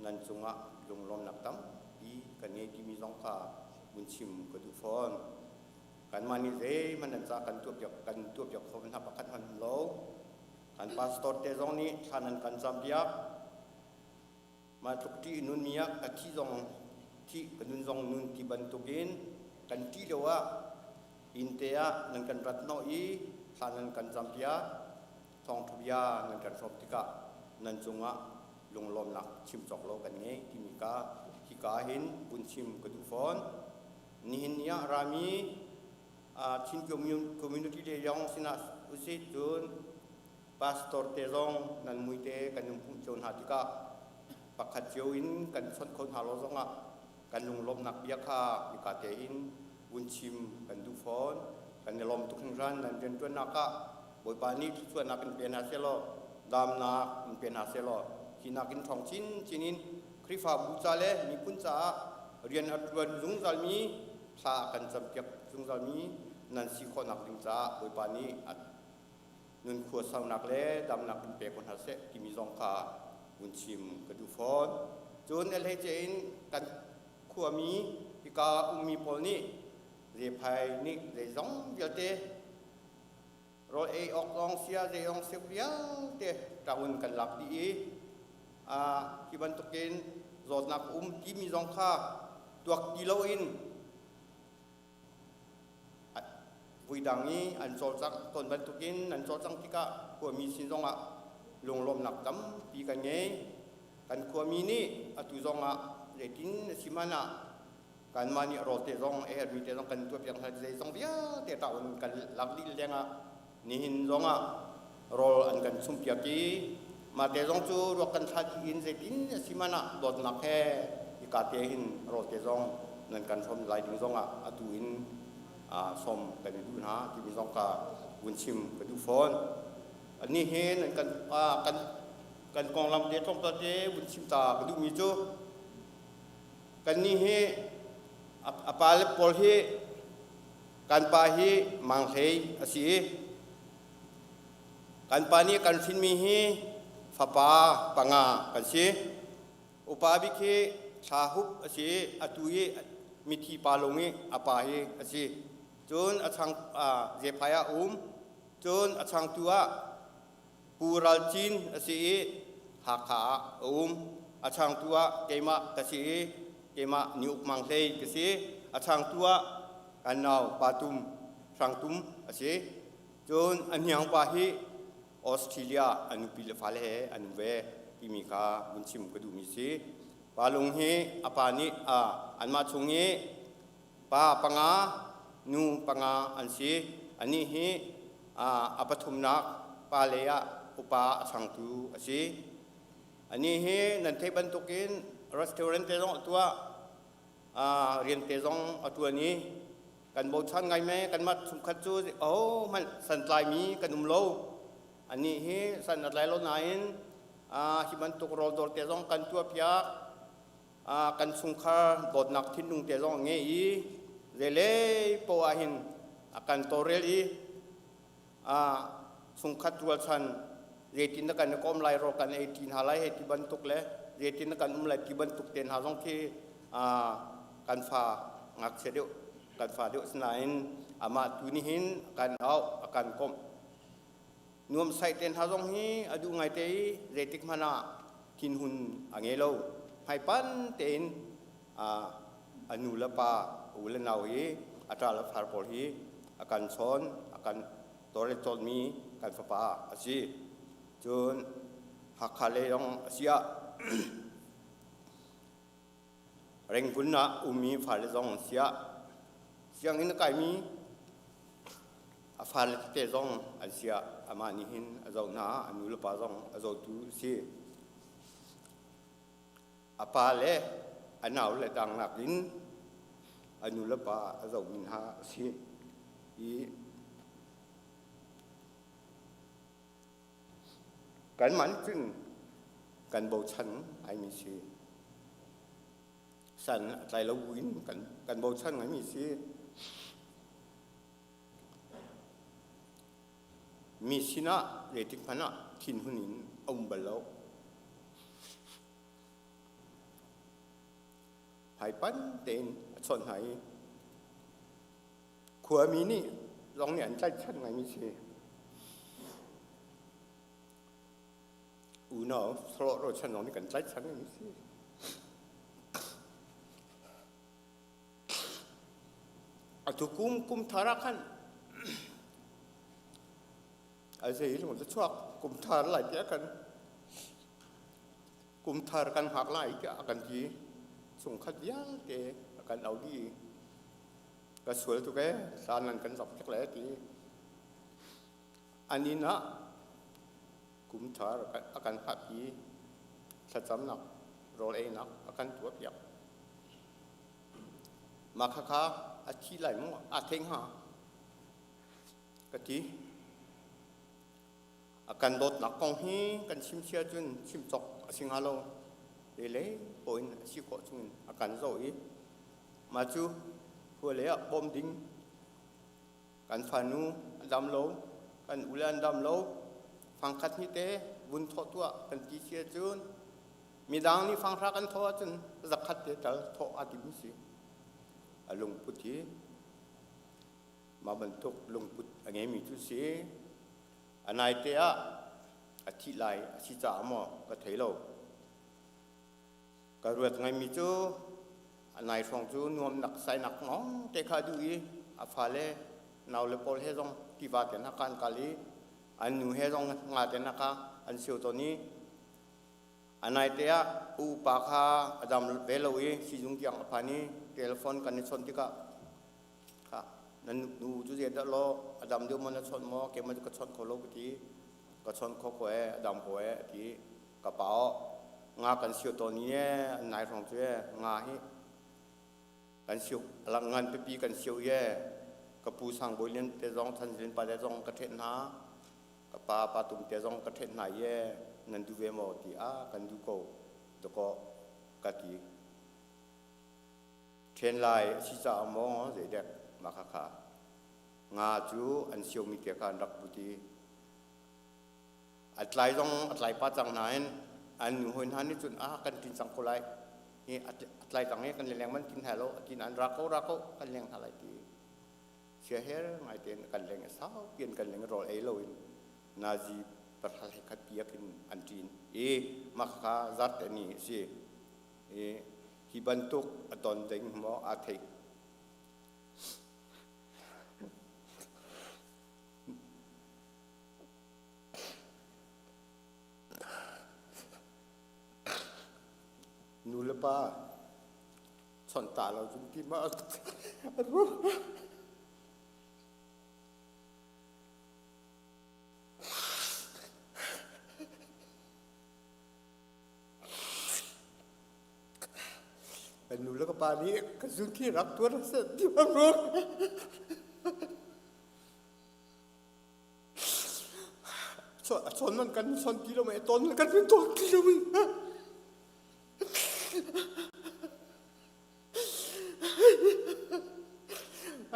Nan cungah lunglawmnak tampi kan ngei timi zong kha vun chim ka duh fawn. Kanmah nih zeihmanh nan ca kan tuahpiak kan tuahpiak kho hna pakhat hmanh um lo. Kan pastor te zong nih thla nan kan campiak. Mah tluk ṭih nunmi ah ka thi zong thih ka nun zong nun ti bantukin kan ṭih lio ah inn te ah nan kan rat hnawh i thla nan kan campiak. Thawngṭha bia nan kan hrawm tikah nan cungah lunglawmnak chim cawk lo kan ngei timi ka hika hin vun chim ka duh fawn. Nihin ni ah rami Chin community le yong sinah usih cun pastor te zong nan mui te kan in pumh cio hna tikah pakhat cio in kan chawnh kho hna lo zongah kan lunglawmhnak bia kha hika te in vun chim kan duh fawn. Kan i lawm tuk hringhran nan rianṭuannak ah Bawipa nih thluachuahnak in pe hna sehlaw damnak in pe hna sehlaw hi nakin ṭhawng chinchin in Khrihfabu ca le miphun caah rian a ṭuan zungzalmi thla a kan campiak zungzalmi nan si khawhnak ding caah Bawipa nih a nunkhua saunak le damnak in pe ko hna seh timi zong kha vun chim ka duh fawn. Cun a hleice in kan khuami hika ummi pawl nih zephai nih zeizong vialte rawl ei awk zong sia zeizong sia vialte ṭaun kan lak dih i hi bantukin zawtnak um timi zong kha tuak ti loin vuidang i an cawlcangh tawn bantukin an cawlcangh tikah khuami sin zongah lunglawmhnak tampi kan ngei. Kan khuami nih atu zongah zeitin a si hmanh ah kanmah nih rawl te zong a herhmi te zong kan tuahpiak hna zeizong vialte ṭaun kan lak dih lengah nihin zongah rawl an kan chumpiak i mah te zong cu ruak kan thlah dih in zeitin a si hmanh ah dawtnak he hika te hin rawl te zong nan kan hrawm lai ding zongah atu in sawm kan i duh hna timi zong ka vun chim ka duh fawn. Ani hin kan kan kan konglam te tlawmpal te vun chim ta ka duhmi cu kannih hi a pa le pawl hi kan pa hi Mang Hlei a si i kan pa nih kan hrinmi hi fapa panga kan si. Upa bik hi Thla Hup a si i atu i mithi pa lung i a pa hi a si. Cun a chang Zephai ah um. Cun a changtu ah Pu Ral Cin a si i Hakha ah a um. A changtu ah keimah ka si i keimah Ni Uk Mang Hlei ka si. A changtu ah kan nau Pa Tum Hrang Tum a si. Cun a hniang pa hi Australia a nupi le fale he an um ve timi kha vun chim ka duhmi si. Pa Lung hi a pa nih anmah chung i pa panga nu panga an si. Anih hi a pathumnak pa lei ah upa a changtu a si. Anih hi nan theih bantukin restaurant te zong a tuah, rian te zong a ṭuan i kan bochan ngai me kanmah chungkhat cu ahohmanh santlaimi kan um lo. Anih hi san a tlai lo nain hi bantuk rawldawr te zong kan tuahpiak. Kan chungkhar dawtnak thinlung te zong a ngei i zeilei poah hin a kan tawlrel i chungkhat rualchan zeitin na kan i kom lai rawl kan ei ṭi hna lai hei ti bantuk le zeitin na kan um lai ti bantuk te hna zong khi kan fa ngakchia deuh kan fa deuh sinain amah tu nih hin a kan auh a kan komh nuamsaih te hna zong hi a duh ngai te i zeitik hmanh ah thinhun a ngei lo hmaipan tein a nu le pa u le nau hi a ṭa le far pawl hi a kan chawn a kan tawlre tawnmi kan fapa a si. Cun Hakha lei zong a si ah Rangoon ah ummi fale zong an si ah sianginn a kaimi a fale tete zong an si ah amah nih hin a zoh hna a nu le pa zong a zohtu a si. A pa le a nau le dang nakin a nu le pa a zohmi hna a si i kanmah nih cun kan bochan ngaimi si. San a tlai lo buin kan, kan bochan ngaimi si. Mi sinah zeitik hmanh ah thinhun in a um bal lo. Hmaipan tein a chawnh hna i khuami nih zong nih an tlaihchan ngaimi si. Unau sarawh rochan zong nih kan tlaihchan ngaimi si. Atu kum kum thar ah khan ai zei lung cu chuak kum thar lai tiah kan kum thar kan hngak lai tiah a kan ti. Chungkhat vialte a kan au dih. Ka sual tuk ee, hlan nan kan zok tuk le ti. An inn ah kum thar a kan hngahpi. Thlacamnak, rawl einak a kan tuahpiak. Mah khakha a thi lai maw aa thei hnga ka ti. A kan dawtnak kong hi kan chim sia cun chim cawk a si hnga lo. Lele paw in a si khawh chungin a kan zoh i mah cu khua lei ah bawm ding kan fanu a dam lo, kan ule an dam lo, fangkhat hnih te vun thawh tuah kan ti si ahcun midang nih fanghra kan thawh ahcun zakhat te tal thawh a tim si. A lungput hi mah bantuk lungput a ngeimi cu si. A naite ah a thih lai a si caah maw ka thei lo. Ka ruat ngaimi cu a nai hrawng cu nuamnak sainak ngong te kha duh i a fale naule pawl he zong tiva te hna kan kal i an nu he zong nga te hna kha an sio tawn i a naite ah a upa kha a dam ve lo i sizung tiang a phan i telephone kan i chawnh tikah kha nan nu cu zei dah law a dam deuh maw na chawnh maw keimah cu ka chawnh kho lo ka ti ka chawnh kho ko ee a dam ko ee a ti. Ka pa aw nga kan sio tawn i ee an nai hrawng cu ee nga hi kan sio lang ngan pipi kan sio i ee ka pu Sang Bawi Lian te zong Than Zin pa te zong ka ṭhenh hna ka pa Pa Tum te zong ka ṭhenh hna i ee nan duh ve maw ti a kan duh ko dakaw ka ti ṭhen lai a si caah maw zeidek mah khakha nga cu an siomi te kha an rak put i A tlai zong a tlai pa cang nain an nu hawi hna nih cun ah kan ṭin cang ko lai hi a tlai cang i kan leng man tin hna lo a ti nain ra ko ra ko kan leng hna lai ti siaher ngai tein kan leng i sau pian kan leng rawl ei loin nazi pahra hlei khat piak in an ṭin i mah kha zarte ni a si i hi bantuk a ton ding maw aa theih. Nu le pa chawnh ta lo cun ti ma a ruah. Kan nu le ka pa nih ka zun khi rak tuar seh ti ma ruah. Chawn man kan chawn ti lo mei ton kan kan ton ti lo mei.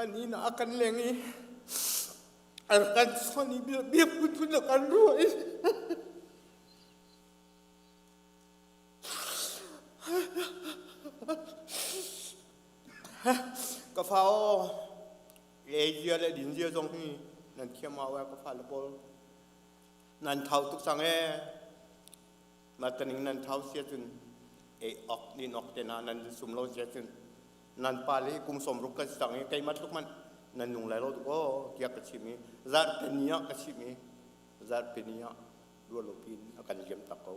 Ani na akan leng i kan chawn i bia phun phun kan ruah i ka fa aw Ei zia le din zia zong hi nan thiam au ka fale pawl nan thau tuk cang ee ma taning nan thau sia cun ei ok din ok te na nan sum lo sia cun nan pa le kum som ruk kan sang i keimah tluk man nan nung lai lo tuk o tiah ka chim i zarhpi ni ah ka chim i zarhpi ni ah ruah lo pin a kan liam tak ko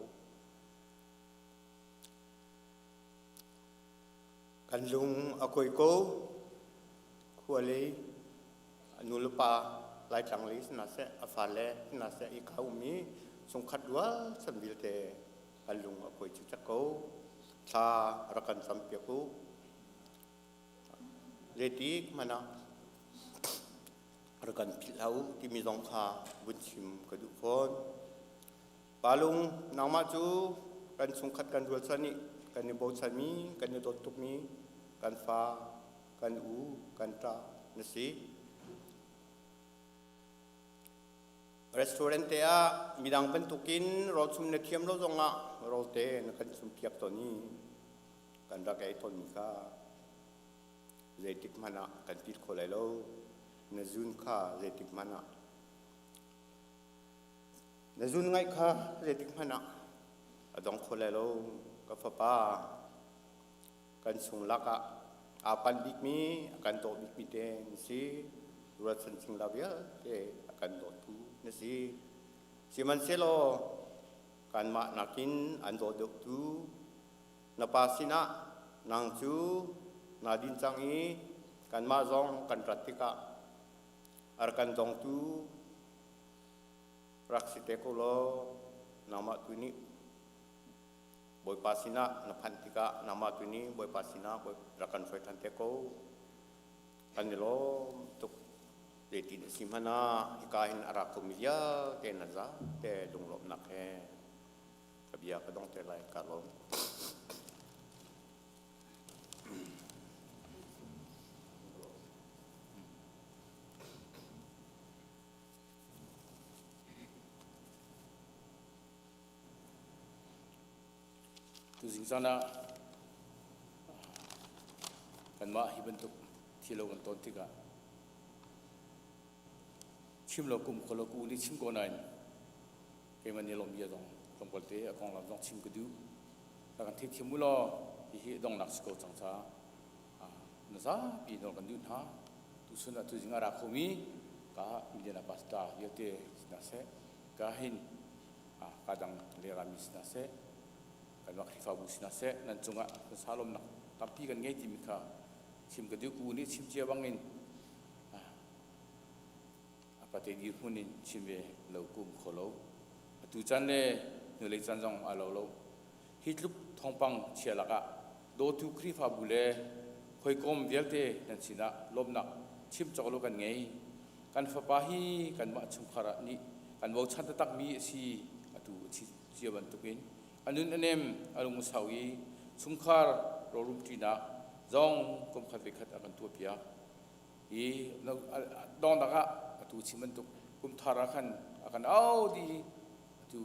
Kan lung a kuai ko. Khua lei a nu le pa Laitlang lei si hna seh, a fale si hna seh i ka um i chungkhat rual chan vialte kan lung a kuai cikcek ko. Thla rak kan campiak u. Zeitik hmanh ah rak kan philh hlah u timi zong kha vun chim ka duh fawn. Palung, nangmah cu kan chungkhat kan rualchan i kan i bochanmi, kan i dawt tukmi kan fa, kan u, kan ṭa na si. Restaurant te ah midang bantukin rawl chum na thiam lo zongah rawl te na kan chum piak tawn i kan rak ei tawnmi kha zeitik hmanh ah kan pit kho lai lo. Na zun kha zeitik hmanh ah na zun ngaih kha zeitik hmanh ah a dong kho lai lo. Ka fapa kan chung lakah aa pan bikmi a kan daw bikmi te na si. Rualchan cingla vialte a kan dawtu na si. Sihmanhsehlaw kanmah nakin an daw deuhtu na pa sinah nang cu naa din cang i kanmah zong kan rat tikah a rak kan dongtu rak si te ko law nangmah tu nih Bawipa sinah na phanh tikah nangmah tu nih Bawipa sinah rak kan hruai ṭhan te ko. Kan i lawm tuk. Zeitin a si hmanh ah hika hin a ra khomi vialte na zate lunglawmhnak he ka bia ka dong te lai. Ka lawm. Tuzing caan ah kanmah hi bantuk thil lo kan ton tikah chim lo kum kholo ku nih chim ko nain keimah nih lawm bia zong tlawmpal te a konglam zong chim ka duh. Ka kan theithiam u law hihi donghnak si ko cang ca na zapi nawl kan duh hna. Tuchun ah tuzing a ra khomi ka Indiana pastor vialte si hna seh ka hin ka dang le rami si hna seh kanmah Khrihfabu si hna seh nan cungah salomnak tampi kan ngei timi kha chim ka duh ku nih chim cia bangin a pate dirhmun in chim ve lo kum kho lo atu caan le hnulei caan zong a lo lo hi tluk thawngpang chia lakah dawtu Khrihfabu le hawikom vialte nan sinah lawmnak chim cawk lo kan ngei kan fapa hi kanmah chungkhar ah nih kan bochan taktakmi a si atu a thi cia bantukin a nun a nem a lung a sau i chungkhar rawlrumṭinak zong kum khat ve khat a kan tuahpiak i dongnak ah atu chim bantuk kum thar ah khan a kan au dih i atu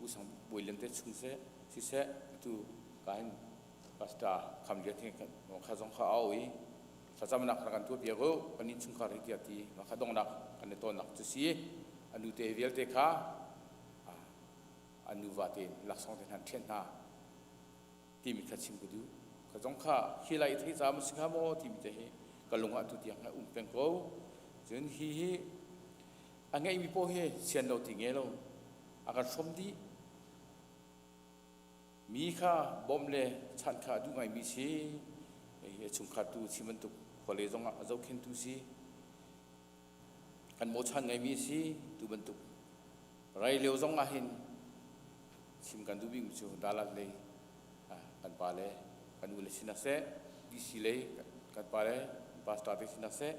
usang bawi lian te chung seh siseh atu ka hin pastor kham lian he kha zong kha au i thlacamnak rak kan tuah piak u kan innchungkhar hi tiah ti mah kha donghnak kan i tonnak cu si a nu te vialte kha a nuva te laksawng te hna ṭhian hna timi kha chim ka duh ka zong kha hi lai thei ca ma si hnga maw timi te hi ka lung ah tu tiang ha um peng ko cun hi hi a ngeihmi paoh hi sian lo ti nge lo a kan hrawm dih Mi kha bawmh le chanh kha a duh ngaimi si. Hi a chungkhar tu si bantuk khuale zongah a zohkhentu si. Kan bochan ngaimi si tu bantuk. Rai lio zong ah hin chim kan duh bikmi cu Dalat lei kan pa le kan u le sin ah seh, DC lei kan pa le pastor te sin ah seh,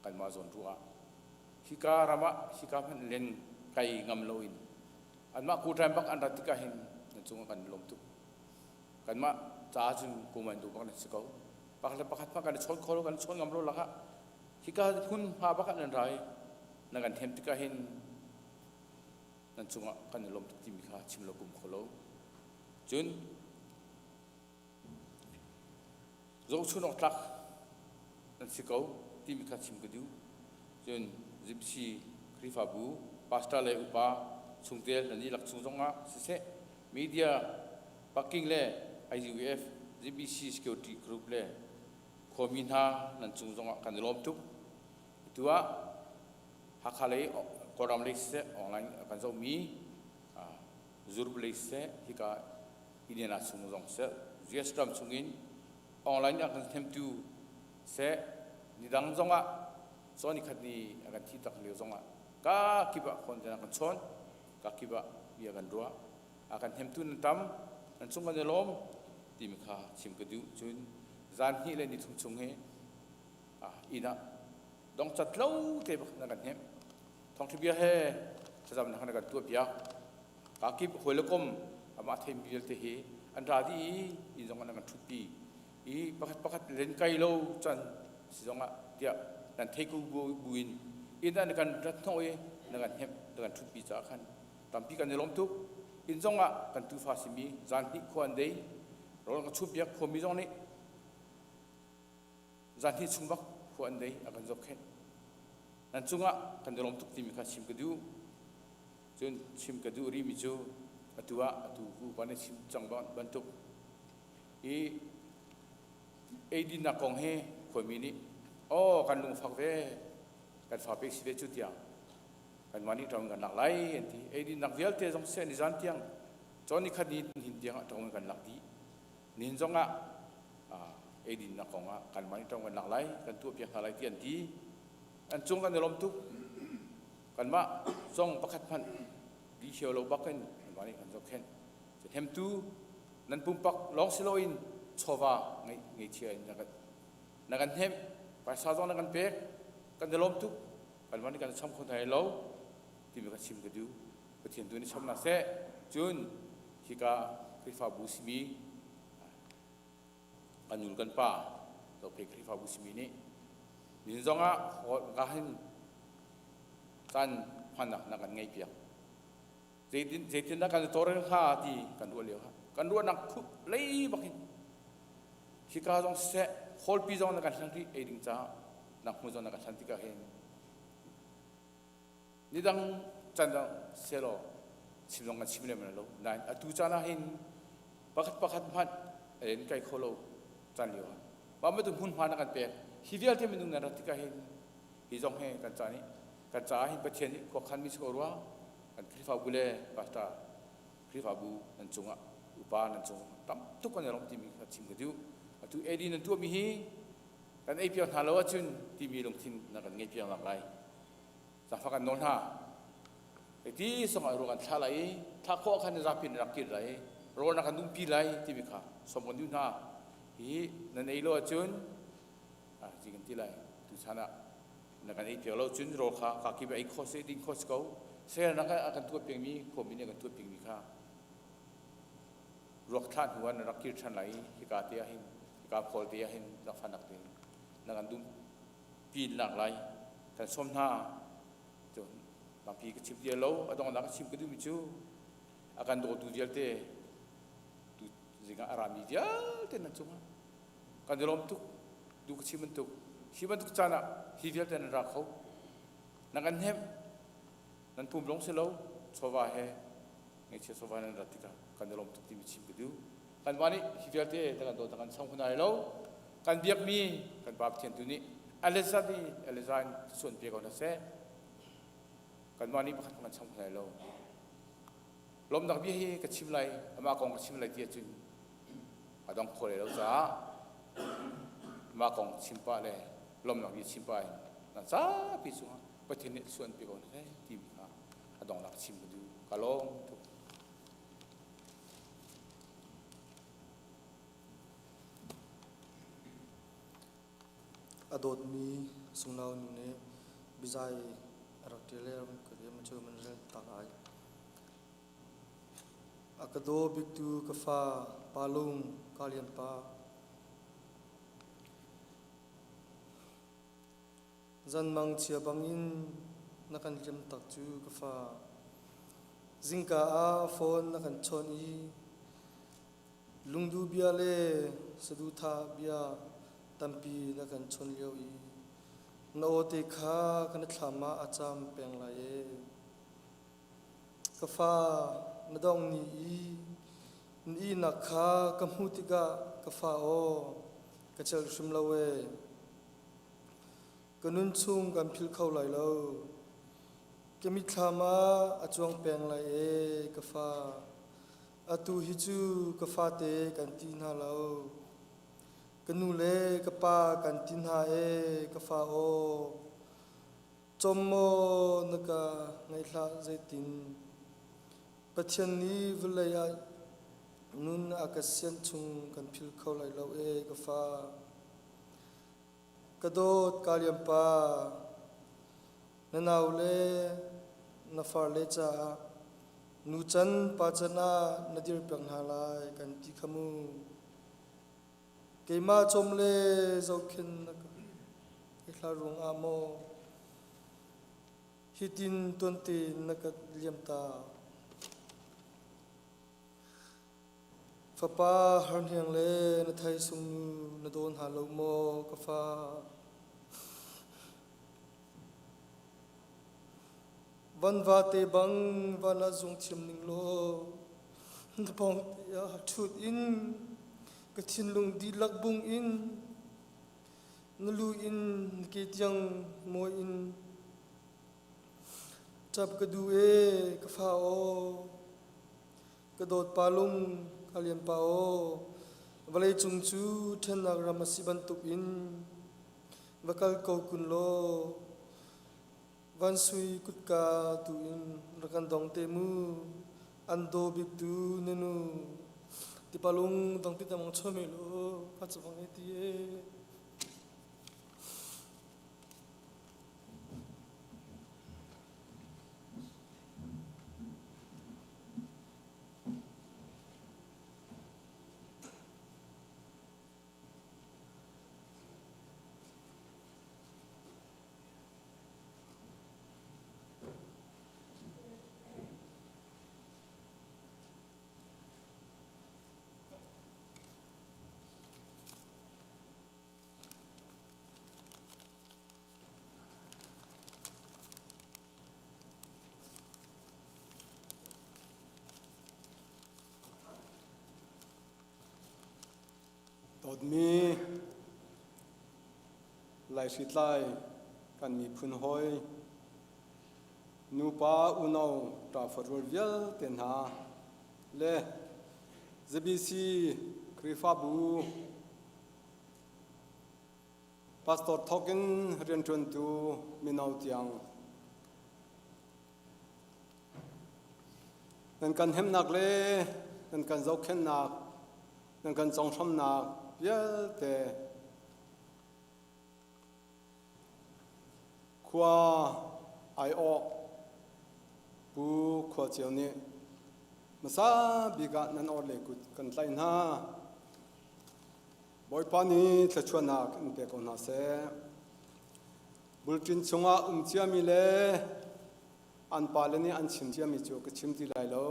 kanmah zawn ruah ah hika ram ah hika hmanh len kai ngam loin anmah kuṭaim bak an rat tikah hin nan cungah kan lawm tuk. Kanmah ca cun kum an duh bak nan si ko. Pakhat le pakhat hmanh kan i chawn kho lo, kan i chawn ngam lo lakah hika hmun hma bak ah nan ra i nan kan hem tikah hin nan cungah kan i lawm tuk timi kha chim lo kum kho lo. Cun zohchun awk tlak nan si ko timi kha chim ka duh. Cun Gypsy Khrihfabu pastor le upa chungtel nan dihlak chung zongah siseh media parking le IUF GBC security group le khuami hna nan cung zongah kan i lawm tuk. Atu ah Hakha lei Kawlram lei siseh online kan zohmi Zurb lei siseh hika Indiana chung zong seh US ram chungin online ah kan hnemtu seh nidang zongah cawn nikhat ni a kan thi tak lio zongah ka kip ah phone kan kan chawn ka kip ah bia kan ruah a kan hnemtu nan tam nan cung kan i lawm timi kha chim ka duh cun zan hnih le ni thum chung hi inn ah dongcat lo te bak na kan hnemh thawngṭha bia he thlacam na kan tuah piak kakip hawi le kom amah theimi vialte hi an ra dih i inn zong an kan ṭhutpi i pakhat pakhat len kai lo can si zongah tiah nan thei ko buin inn an kan rat hnawh i na kan hnemh na kan ṭhutpi caah khan tampi kan i lawm tuk. Inn zong ah kan tufa simi zan hnih khua an dei. Rawl kan chumpiak khuami zong nih zan hnih chung bak khua an dei a kan zohkhenh. Nan cungah kan i lawm tuk timi kha chim ka duh. Cun chim ka duh rihmi cu atu ah atu upa nih chim cang bantuk i eidinnak kong hi khuami nih aw kan lungfak ve kan fa pek si ve cu tiang kanmah nih ṭang kan lak lai an ti. Eidinnak vialte zong seh nizan tiang cawn ni khat ni hin tiang ah ṭang kan lak dih. Nihin zong ah eidinnak kong ah kanmah nih ṭang kan lak lai kan tuah piak hna lai ti an ti. An cung kan i lawm tuk. Kanmah zong pakhat hmanh di hio lo bak in kanmah nih kan zohkhenh. Hnemtu nan pumpak lawng si loin chawva ngeichia in na kan hnemh paisa zong na kan pek kan i lawm tuk kanmah nih kan cham kho hna lo timi ka chim ka duh. Pathian tu nih cham hna seh. Cun hika Khrihfabu simi kan nu kan pa Zophei Khrihfabu simi nih nihin zong ah ka hin caan hmannak na kan ngeih piak. Zeitin dah kan i tawlrel hnga ti kan ruah lio kan ruahnak khup lei bak hin hika zong siseh hawlpi zong na kan hlan rih ei ding caah nak hmu zong na kan hlan tikah hin nidang can dang selaw chim zong kan chim lem lo nain atu caan ah hin pakhat pakhat hmanh en kai kho lo caan lio ah mah bantuk hmunhma na kan pek hi vialte minung nan rat tikah hin hi zong he kan ca nih kan caah hin Pathian nih khua khan mi si ko rua kan Khrihfabu le pastor Khrihfabu nan cungah upa nan cung tam tuk kan i lawmh timi kha chim ka duh. Atu AD nan tuahmi hi kan ei piak hna lo ahcun timi lungthin na kan ngei piak nak lai. Zaangfah kan nawl hna. Ti songah ruang kan thlah lai i thlah khawh khan zapi na rak kir lai i rawl na kan dumpi lai timi kha sawm kan duh hna. Hi nan ei lo ahcun ti kan ti lai. Tuchan ah na kan ei piak lo cun rawl kha ka kip ei kho si ding kho si ko sel na kan tuah piakmi khuami nih kan tuah piakmi kha ruak thlah hnu ah na rak kir ṭhan lai i hika te ah hin hika khawl te ah hin lakfanak te na kan dum pin nak lai kan sawm hna. Cun tampi ka chim ti lo. A donghnak ka chim ka duhmi cu a kan dawtu vialte tu zingah a rami vialte nan cungah kan i lawm tuk. Du ka chim bantuk hi bantuk caan ah hi vialte nan ra kho nan kan hnemh nan pum lawng si lo chawva he ngaihchia chawva nan rat tikah kan i lawm tuk timi chim ka duh. Kanmah nih hi vialte na kan dawt kan cham hunai lo. Kan biakmi kan Pa Pathian tu nih Elijah nih Elijah in suan pe ko hna seh. Kanmah nih pakhat kan cham hunai lo. Lawmnak bia hi ka chim lai amah kong ka chim lai ti ahcun a dong kho lo caah mah kong chim pah le lawmnak bia chim pah in na zapi cungah Pathian nih suan pe ko hna seh timi kha a donglak chim ka duh. Ka lawm tuk. A dawtmi sunglau nu nih biazai a rak ṭial i ka cu man rel ta lai. A ka daw biktu ka fa Palung Kalian pa. Zanmang chia bangin na kan liam tak cu ka fa. Zingka ah phone na kan chawnh i lungduh bia le saduhthah bia tampi na kan chawnh lio i na aw te kha kan thlam ah a cam peng lai ee. Ka fa, na dong ni i na ihnak kha ka hmuh tikah ka fa aw, ka celh hrim lo ee. Ka nun chung kan philh kho lai lo. Ka mitthlam ah a cuang peng lai ee ka fa. Atu hi cu ka fate kan ti hna lo. Ka nu le ka pa kan ti hna ee ka fa aw. Com maw na ka ngaih hlah zeitin. Pathian nih vawlei ah nun a ka sianh chung kan philh kho lai lo ee ka fa. Ka dawt ka liampa, na nau le na farle caah nu can pa can ah na dir peng hna lai kan ti kha mu. Keimah cawm le zohkhenh na ka i hla ruangah maw? Hitin tuante na ka liamtak. Fapa harhniang le na thaisung nu na daw hna lo maw ka fa? Vanva te bang van ah zung thiam ning law na pawng te ah ṭhut in ka thinlung dihlak bung in na lu in na ke tiang mawi in ṭap ka duh ee ka fa aw. Ka dawt pa lung ka lian pa aw vawlei cung cu ṭhennak ram a si bantuk in va kal ko kun law van sui kutka tu in rak kan dong te mu an daw bik tu na nu tipalung dong ti tamang chome lo ka cawang e ti e. Dawtmi Laihritlai kan miphun hawi nupa unau ṭafarual vialte hna le ZBC Khrihfabu Pastor thawk in rianṭuantu mino tiang nan kan hnemnak le nan kan zohkhenhnak nan kan conghramnak vialte khua aiawh Pu Khua Cio nih hmasa bik ah nan orhlei kut kan tlaih hna. Bawipa nih thluachuahnak in pe ko hna seh. Bulṭin chungah um ciami le an pale nih an chim ciami cu ka chim ti lai lo.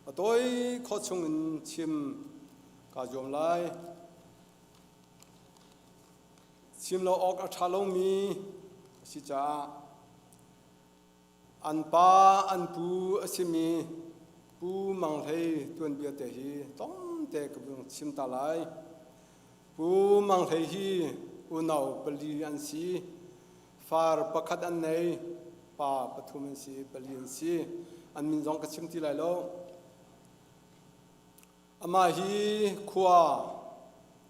A tawi khawh chungin chim kaa zuam lai. Chim lo awk a ṭha lomi a si caah An pa an pu a simi Pu Mang Hlei tuanbia te hi tlawmte ka vung chim ta lai. Pu Mang Hlei hi unau pali an si. Far pakhat an nei, pa pathum an si, pali an si. An min zong ka chim ti lai lo. Amah hi khua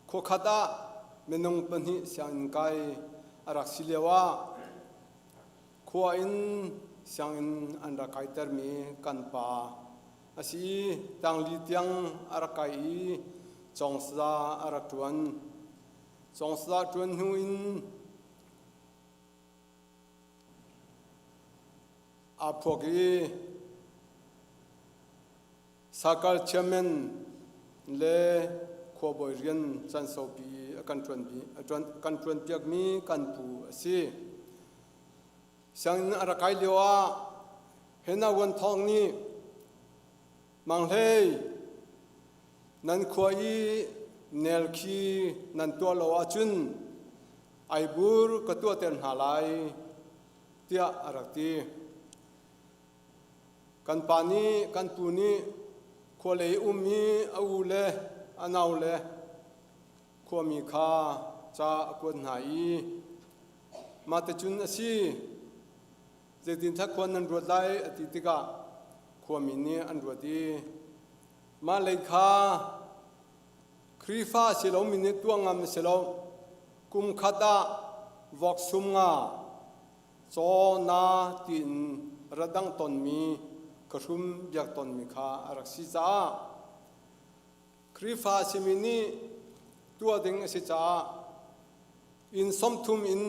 khuakhat ah minung pahnih sianginn kai a rak si lio ah Khua in sianginn an rak kaitermi kan pa a si i tangli tiang a rak kai i cawngsaza a rak ṭuan. Cawngsaza ṭuan hnu in aa phuak i Sakal chairman le khuabawi rian caan saupi a kan kan ṭuanpiakmi kan pu a si. Sianginn a rak kai lio ah Hena Wan Thawng nih Mang Hlei nan khua i nel khi nan tuah lo ahcun aibur ka tuahter hna lai tiah a rak ti. Kan pa nih kan pu nih khualei ummi a u le a nau le khuami kha ca a kuat hna i mah ticun a si zeitinthak khua nan ruat lai a ti tikah khuami nih an ruat i mah lei kha Khrihfa si lomi nih tuah ngam a si lo kum khat ah vok sum nga Caw na tiin radang tonmi khuahrum biak tonmi kha a rak si caah Khrihfa a simi nih tuah ding a si caah inn 30 in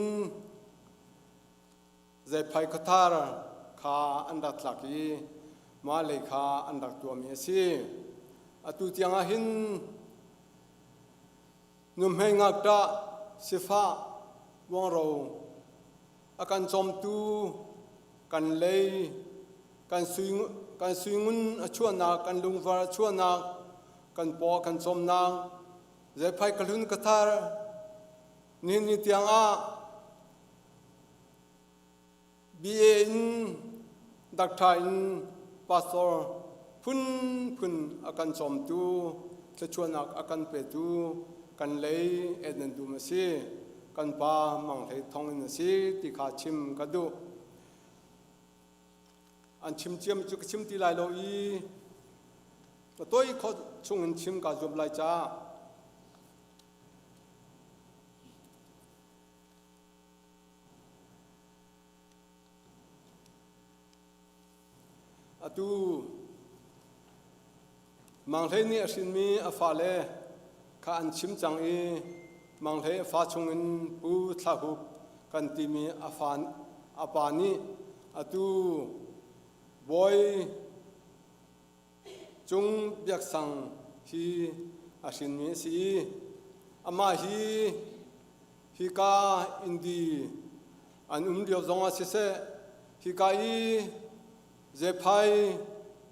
zeiphai khuathar kha an rak tlak i mah lei kha an rak tuahmi a si. Atu tiang ah hin Nuhmei ngakṭah sifah uangro a kan cawmtu Kan lei kan sui kan suingun a chuahnak kan lungvar a chuahnak kan paw kan cawmnak zeiphai ka hlun ka thar nihin ni tiang ah BA in doctor in pastor phunphun a kan cawmtu thluachuahnak a kan petu kan lei Ednan Dum a si kan pa Mang Hlei Thong in a si ti kha chim ka duh. An chim ciam cu ka chim ti lai lo i ka toi khawh chung in chim kaa zuam lai caah Atu Mang Hlei nih a hrinmi a fale kha an chim cang i Mang Hlei a fa chungin Pu Thla Hup kan timi a fa a pa nih atu Bawi Cung Biak Sang hi a hrinmi a si i amah hi hika Indi an um lio zongah siseh hika i Zephai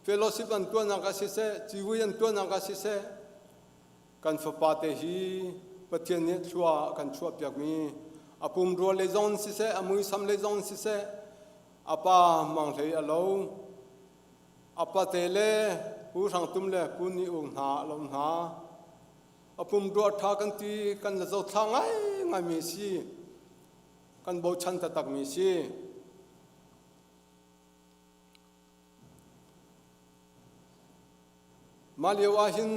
fellowship an tuahnak ah siseh civui an tuahnak ah siseh kan fapa te hi Pathian nih thlua a kan chuahpiakmi a pumrua lei zong in siseh a muisam lei zong in siseh a pa Mang Hlei a lo a pate le Pu Hrang Tum le Pu Ni Uk hna a lo hna a pumrua ṭha kan ti kan la zothla ngaingaimi si kan bochan taktakmi si. Mah lio ah hin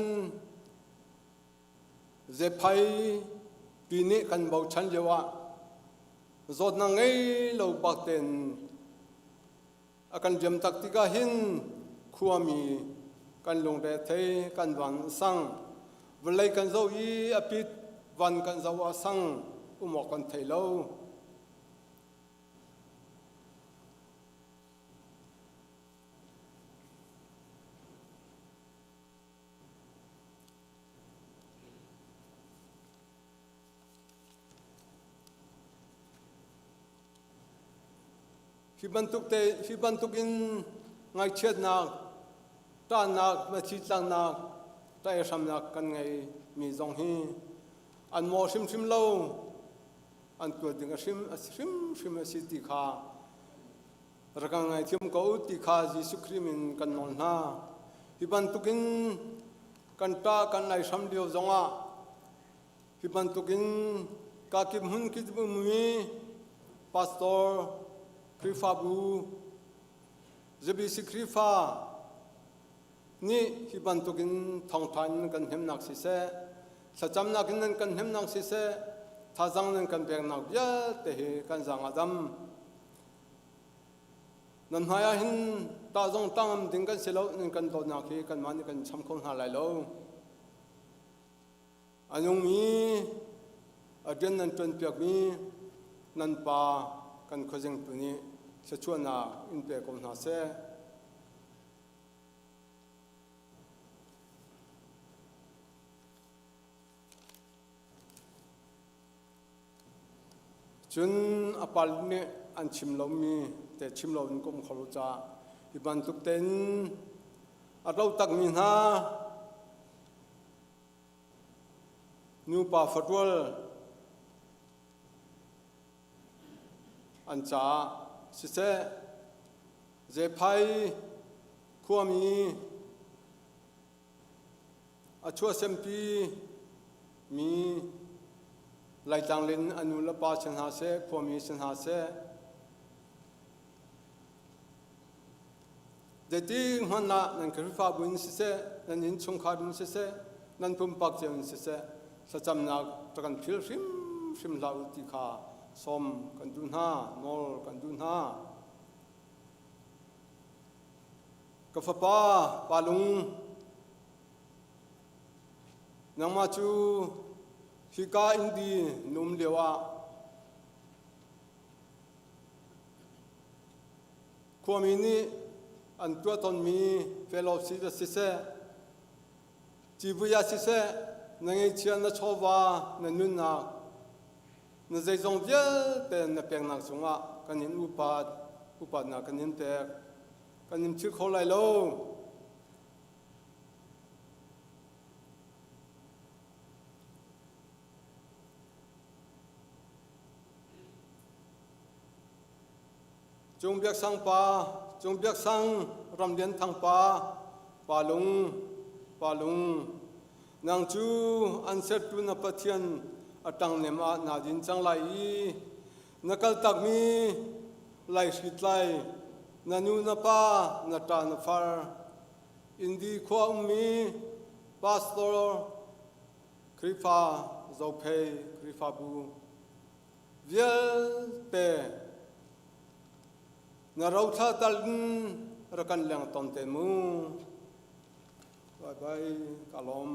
Zephai pi nih kan bochan lio ah zawtnak ngei lo bak tein a kan riam tak tikah hin khuami kan lungre thei kan van sang vawlei kan zoh i a pit van kan zoh ah sang um awk kan thei lo. Hi bantuk te hi bantuk in ngaihchiatnak, ṭahnak, mitthli tlaknak, ṭaihhramnak kan ngei mi zong hi an mawh hrimhrim lo. An tuah ding a hrim a si hrimhrim a si ti kha rak kan ngaithiam ko u ti kha Jesuh Khrih min kan nawl hna. Hi bantukin kan ṭah kan aihram lio zongah hi bantukin kakip hmun kip ummi pastor Khrihfabu ZBC Khrihfa nih hi bantukin thawngṭha in kan hnemnak siseh thlacamnak in nan kan hnemnak siseh thazang nan kan peknak vialte hi kan zaang a dam. Nan hmai ah hin tah zong tangam ding kan si lo nan kan dawtnak hi kanmah nih kan cham kho hna lai lo. A nungmi a rian nan ṭuanpiakmi nan pa kan khuazingtu nih thluachuahnak in pe ko hna seh. Cun a pal nih an chim lomi te chim loin ka um kho lo caah hi bantuk tein a ro takmi hna nupa farual an caah siseh Zephai khuami A chuahsempi mi Laitlang lin a nu le pa si hna seh, khuami si hna seh, zeiti hmanh ah nan Khrihfabu in siseh, nan innchungkhar in siseh, nan pumpak cio in siseh, thlacamnak rak kan phil hrimhrim hlah u ti kha sawm kan duh hna, nawl kan duh hna. Ka fapa Palung, nangmah cu hika indi na um lioah khuami nih an tuah tawnmi fellowship ah siseh, civui ah siseh, na ngeihchiah na chawva na nunnak na zeizong vialte na peknak cungah kan in upat. Upatnak kan in pek. Kan in philh kho lai lo. Cung Biak Sang pa, Cung Biak Sang, Ram Lian Thang pa, Pa Lung, Pa Lung, nang cu an sertu na Pathian a ṭangnem ah naa din cang lai i na kaltakmi laihritlai na nu na pa na ṭa na far Indi khua ummi pastor Khrihfa Zophei Khrihfabu vialte na rothla tal in rak kan leng ton te mu. Bye bye, ka lawm.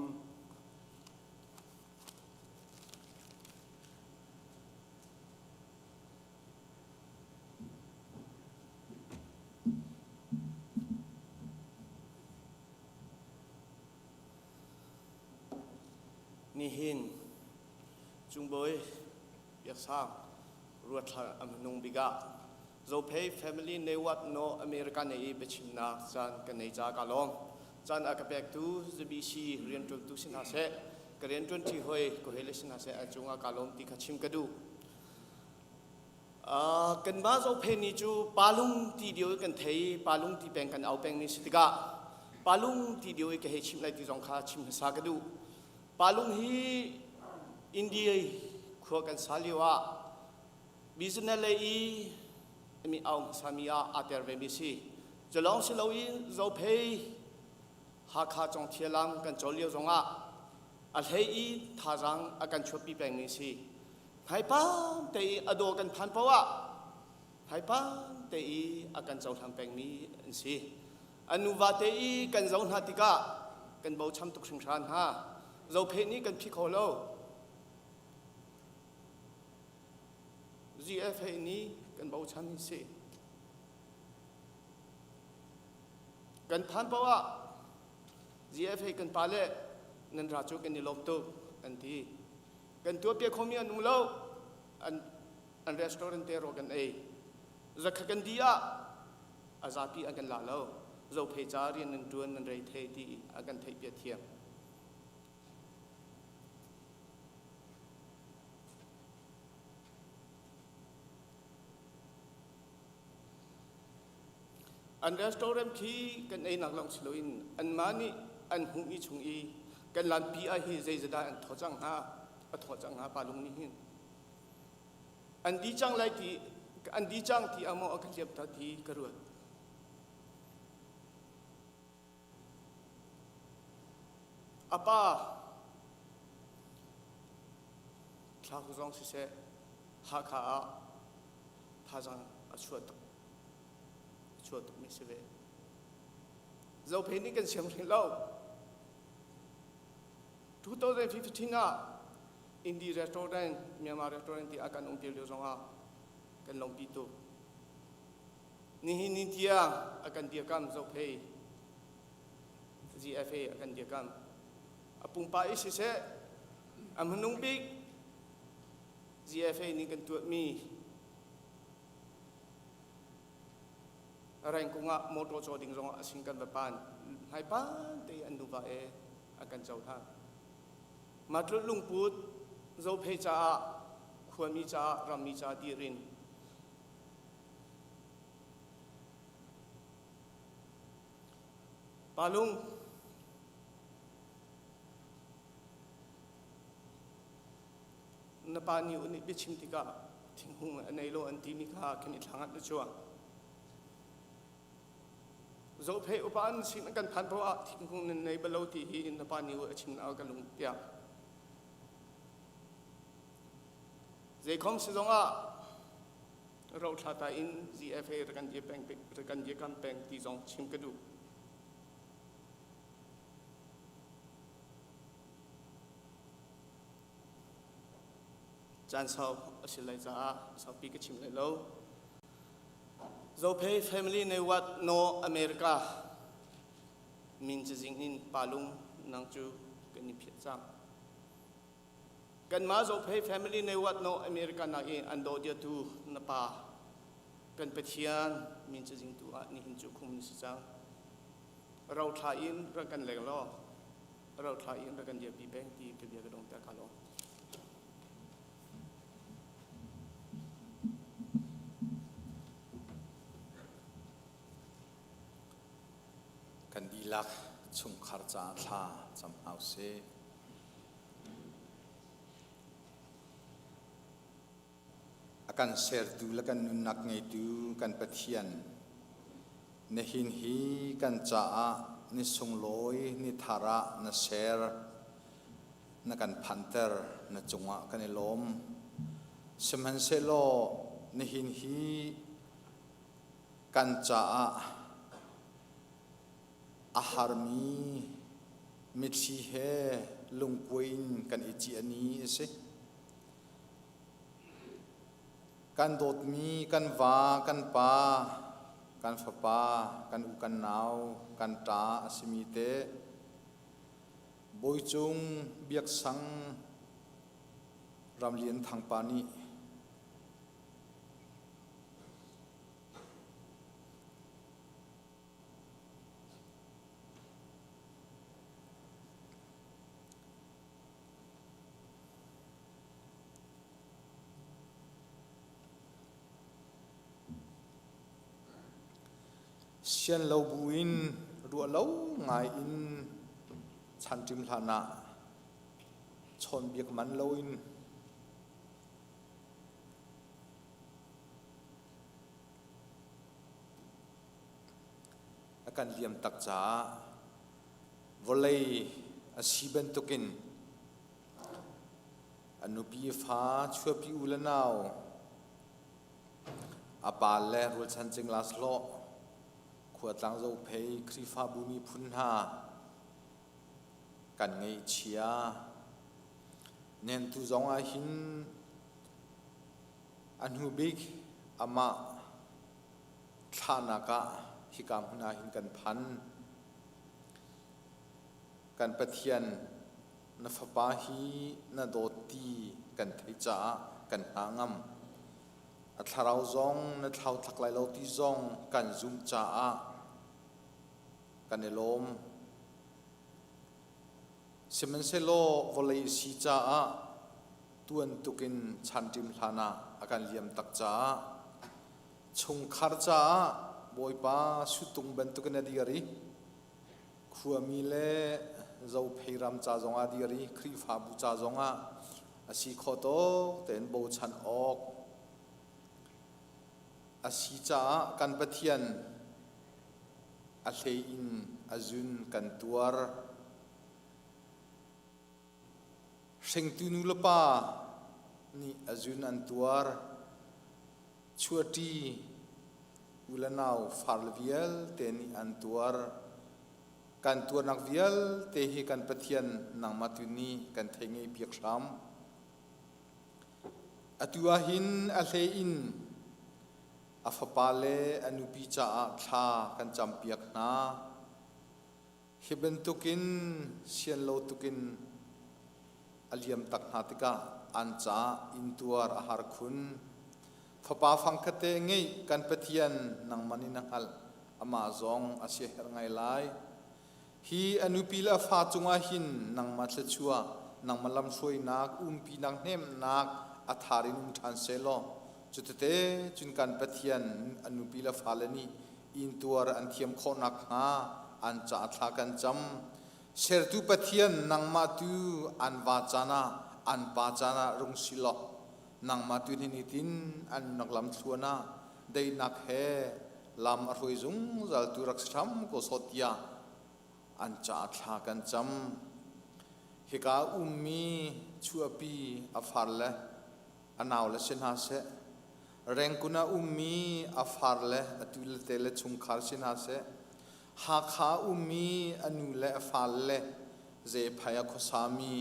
Nihin Cungbawi Biaksang Ruathlar a hmanung bik ah Zophei Family Network no America nei i biachimnak caan kan nei ca ka lawm. Caan a ka pektu ZBC rianṭuantu si hna seh, ka rianṭuanṭi hoi ka hawile si hna seh an cungah ka lawm ti kha chim ka duh. Kanmah Zophei ni cu palung ti dio kan thei, palung ti peng kan au peng mi si tikah palung ti dio i ka hei chimh lai ti zong kha chim hmasa ka duh. Palung hi India khua kan sa lio ah business lei i mi au hmasa mi ah aa ter ve mi si. Cu lawng si loin Zophei Hakha Congthia lam kan cawl lio zongah a hlei i thazaang a kan chuahpi peng mi si. Hmaipang te i a daw kan phan paoh ah hmaipang te i a kan cohlang pengmi an si. An nuva te i kan zoh hna tikah kan bochan tuk hringhran hna. Zopheh nih kan phi kho lo. GFA nih kan bochan hi si. Kan phan paoh ah GFA kan pa le nan ra cu kan i lawm tuk an ti. Kan tuahpiak khomi an um lo. An, an restaurant te rawl kan ei. Zakha kan di ah a zapi an kan la lo. Zophei ca rian nan ṭuan nan rei thei ti a kan theih piak thiam. An restaurant khi kan einak lawng si loin anmah nih an hmuhmi chung i kan lanpi ah hi zeizadah an thaw cang hnga a thaw cang hnga pa lung nih hin an di cang lai ti an di cang ti ah maw a ka liam ta ti ka ruat. A pa thla zong siseh Hakha ah thazaang a chuah tuk a chuah tukmi si ve. Zophei nih kan siang hrin lo. 2015 ah Indi restaurant, Myanmar restaurant ti ah kan um lio zongah kan lawmpi tuk. Nihin ni tiang a kan dirkam Zophei GFA a kan dirkam. A pumpa i siseh, a hmanung bik GFA nih kan tuahmi rengkung ah motor caw ding zongah a sin kan va pan hmaipan te an nuva e a kan cohlan. Matluk lungput Zophei caah khuami caah rammi caah dir in Palung na pa nih nih biachim tikah thinghung a nei lo an timi kha kan i thlang na chuang. Zophei upa an sin kan phan poah ah thinghung nan nei balo ti hi na pa nih a chim na ka lung piak. Zeikhom si zongah rothla ta in GFA rakan ye peng rakan ye kam peng ti zong chim ka duh. Caan sau a si lai caah saupi ka chim lai lo. Zophei family ne wat no America min cazing in palung nang cu kan i phiat cang. Kanmah Zophei family ne wat no America na i an do dia tu na pa. Kan Pathian min cazing tu ah nihin cu khum na si cang. Rauthla in rak kan leng law rauthla in rak kan dirpi peng ti ka bia ka dongter ka lawm. Kan dihlak chungkhar caah thla cam hna usih. A kan sertu le kan nunnak ngeitu kan Pathian, nihin hi kan caah ni sunglawi ni thar ah na ser, na kan phanter, na cungah kan i lawm. Sihmanhsehlaw nihin hi kan caah a harmi mitthli he lungkuai in kan i ciah ni a si. Kan dawtmi kan va, kan pa, kan fapa, kan u kan nau, kan ṭa a simi te Bawicung Biaksang Ramlian Thangpa nih Sian lo buin ruah lo ngai in chanṭim hlan ah chawnbiak man loin a kan liam tak caah vawlei a si bantukin a nupi fa chuapi u le nau a pa le rualchan cingla hlawh khuatlang zophei Khrihfabu miphun hna kan ngaihchia nentu zong ah hin a hnu bik amah thlahnak ah hika hmun ah hin kan phan. Kan Pathian na fapa hi na dawt ti kan theih caah kan hna ngam. A thlarau zong na thlau thlak lai lo ti zong kan zumh caah kan i lawm. Sihmanhsehlaw vawlei si caah tuan tukin chanṭim hlan ah a kan liam tak caah chungkhar caah Bawipa suttung bantukin a dir i khuami le Zophei ram ca zongah a dir i Khrihfabu ca zongah a si khawh tawk tein bochan awk a si caah kan Pathian a hlei in a zun kan tuar. Hringtu nu le pa nih a zun an tuar. Chuahṭi u le nau farle vialte nih an tuar. Kan tuarnak vialte hi kan Pathian nangmah tu nih kan thei ngei piak hram. Atu ah hin a hlei in a fapa le a nupi caah thla kan campiak hna. Hi bantukin sian lo tukin a liam tak hna tikah an caah intuar a har khun. Fapa fangkhat te ngeih kan Pathian nangmah nih na hngalh, amah zong a siaherh ngai lai. Hi a nupi le a fa cungah hin nangmah thluachuah, nangmah lamhruainak, umpinak, hnemhnak a thar in um ṭhan sehlaw, cutete cun kan Pathian a nupi le fale nih intuar an thiam khawh nakhnga an caah thla kan cam. Sertu Pathian nangmah tu an va caan ah an pa caan ah rung si law nangmah tu nih nitin an nunnak lam thluan ah daihnak he lam a hruai zungzal tu rak si hram ko sawt tiah an caah thla kan cam. Hika ummi chuahpi a far le a nau le si hna seh, Rengkun ah ummi a far le a tu le te le chungkhar si hna seh, Hakha ummi a nu le a fal le Zephai a khuasami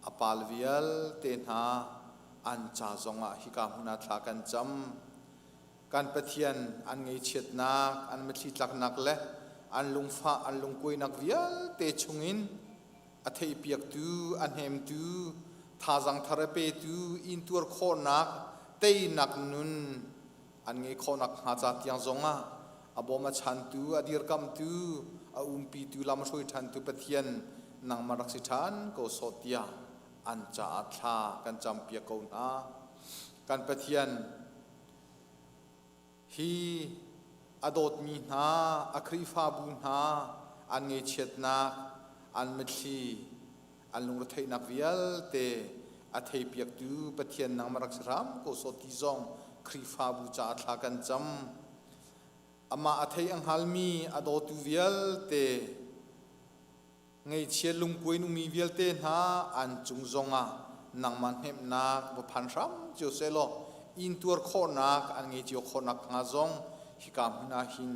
a pal vialte hna an ca zongah hika hmun ah thla kan cam. Kan Pathian an ngeichiatnak, an mitthli tlaknak le an lungfah, an lungkuainak vialte chungin a theihpiaktu, a hnemtu, thazaang thar a petu, intuar khawhnak, teinak nun an ngei khawhnak hnga ca tiang zongah a bawm a chantu a dirkamtu a umpitu lam hruai ṭhantu Pathian nangmah rak si ṭhan ko sawh tiah an caah thla kan campiak ko hna. Kan Pathian hi a dawtmi hna a Khrihfabu hna an ngeichiatnak an mitthli an lungretheihnak vialte a theipiaktu Pathian nangmah rak si hram ko sawh ti zong Khrihfabu caah thla kan cam. Amah a thei a hngalmi a dawtu vialte Ngeichia lungkuai nungmi vialte hna an cung zongah nangmah hnemhnak va phan hram cio sehlaw intuar khawhnak an ngei cio khawhnak hnga zong hika hmun ah hin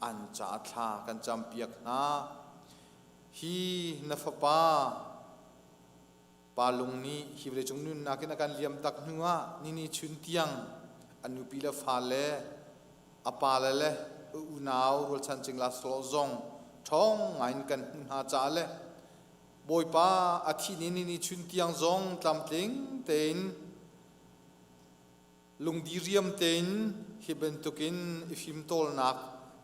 an caah thla kan campiak hna. Hi na fapa pa lung nih hi vawleicung nunnak in a kan liam tak hnu ah nini chun tiang a nupi le fale a pale le a unau rualchan cingla sawh zong ṭhawng ngaiin kan hmuh hna caah le Bawipa a thih ni ni chun tiang zong tlamtling tein lungdi riam tein hi bantukin i fimtawlnak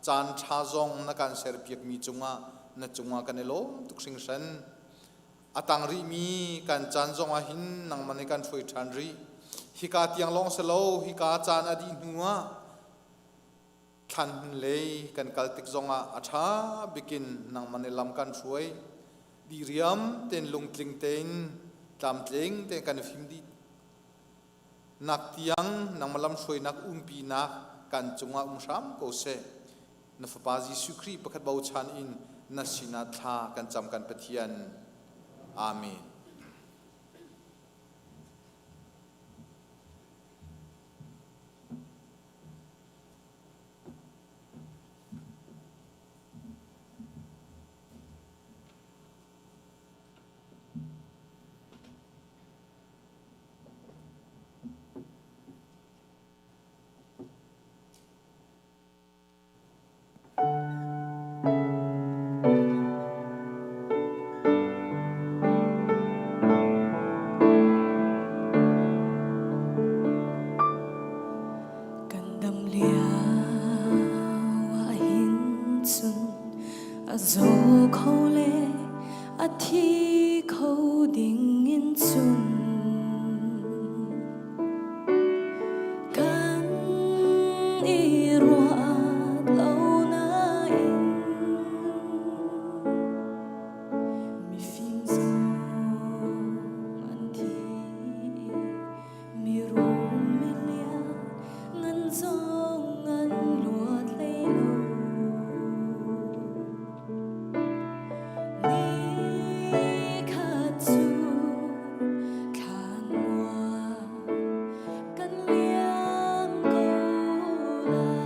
caan ṭha zong na kan serpiakmi cungah na cungah kan i lawm tuk hringhran. A tang rihmi kan caan zongah hin nangmah nih kan hruai ṭhan rih. Hika tiang lawng si lo, hika caan a dih hnuah thlan hmun lei kan kal tik zongah a ṭha bikin nangmah nih lam kan hruai. Diriam tein lungtling tein tlamtling tein kan i fim dih nak tiang nangmah lamhruainak umpinak kan cungah um hram ko seh. Na Fapa Jesuh Khrih pakhat bochan in na sinah thla kan cam kan Pathian. Amen. Kan dam lio ahhin cun a zaw kho le a thi kho ding in cun kan i ruat lo nain mifim zong an thi mirum milian ngan zong an luat hlei lo. Nikhat cu thlanmual kan liam ko lai.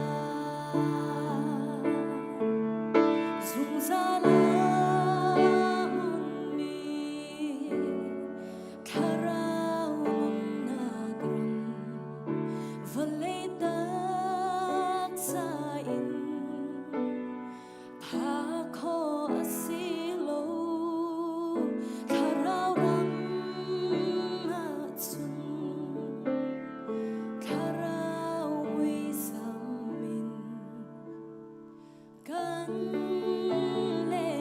Zungzal a hmunmi thlarau nunnak ram vawlei taksa in Phak khawh a si lo thlarau ram ahcun thlarau muisam in kan leng.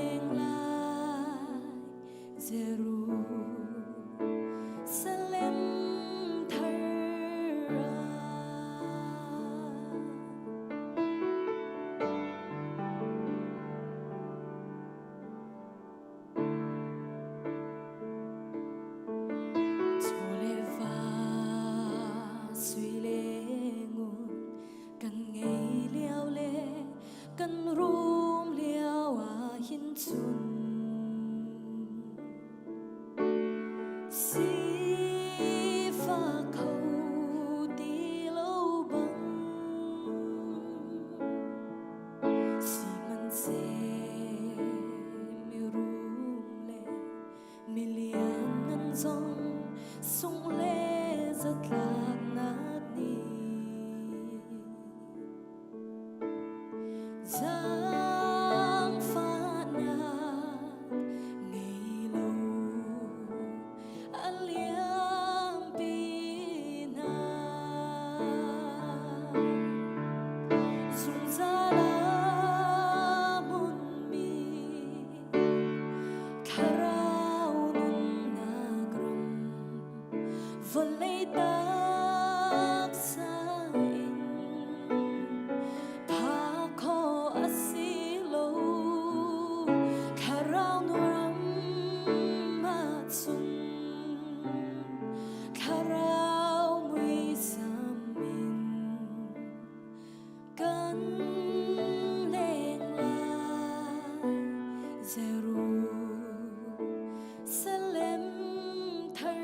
Jerusalem thar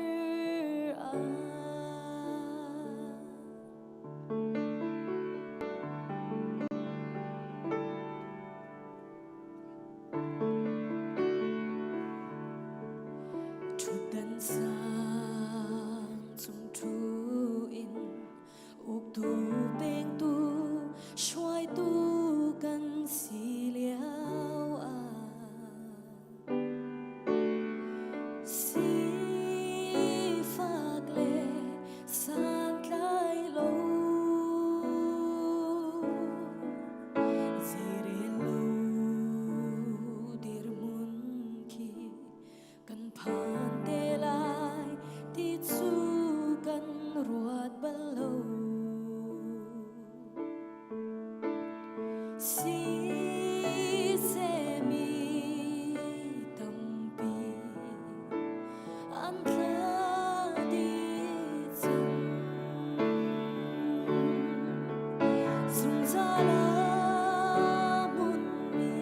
ah. Ṭhutdan sang cung ṭhu in uktu pengtu hruaitu kan si lio ah sifak le santlai lo zeirel lo dirhmun khi kan phan te lai ti cu kan ruat bal lo. Sisemi tampi an tla dih cang. Zungzal a hmunmi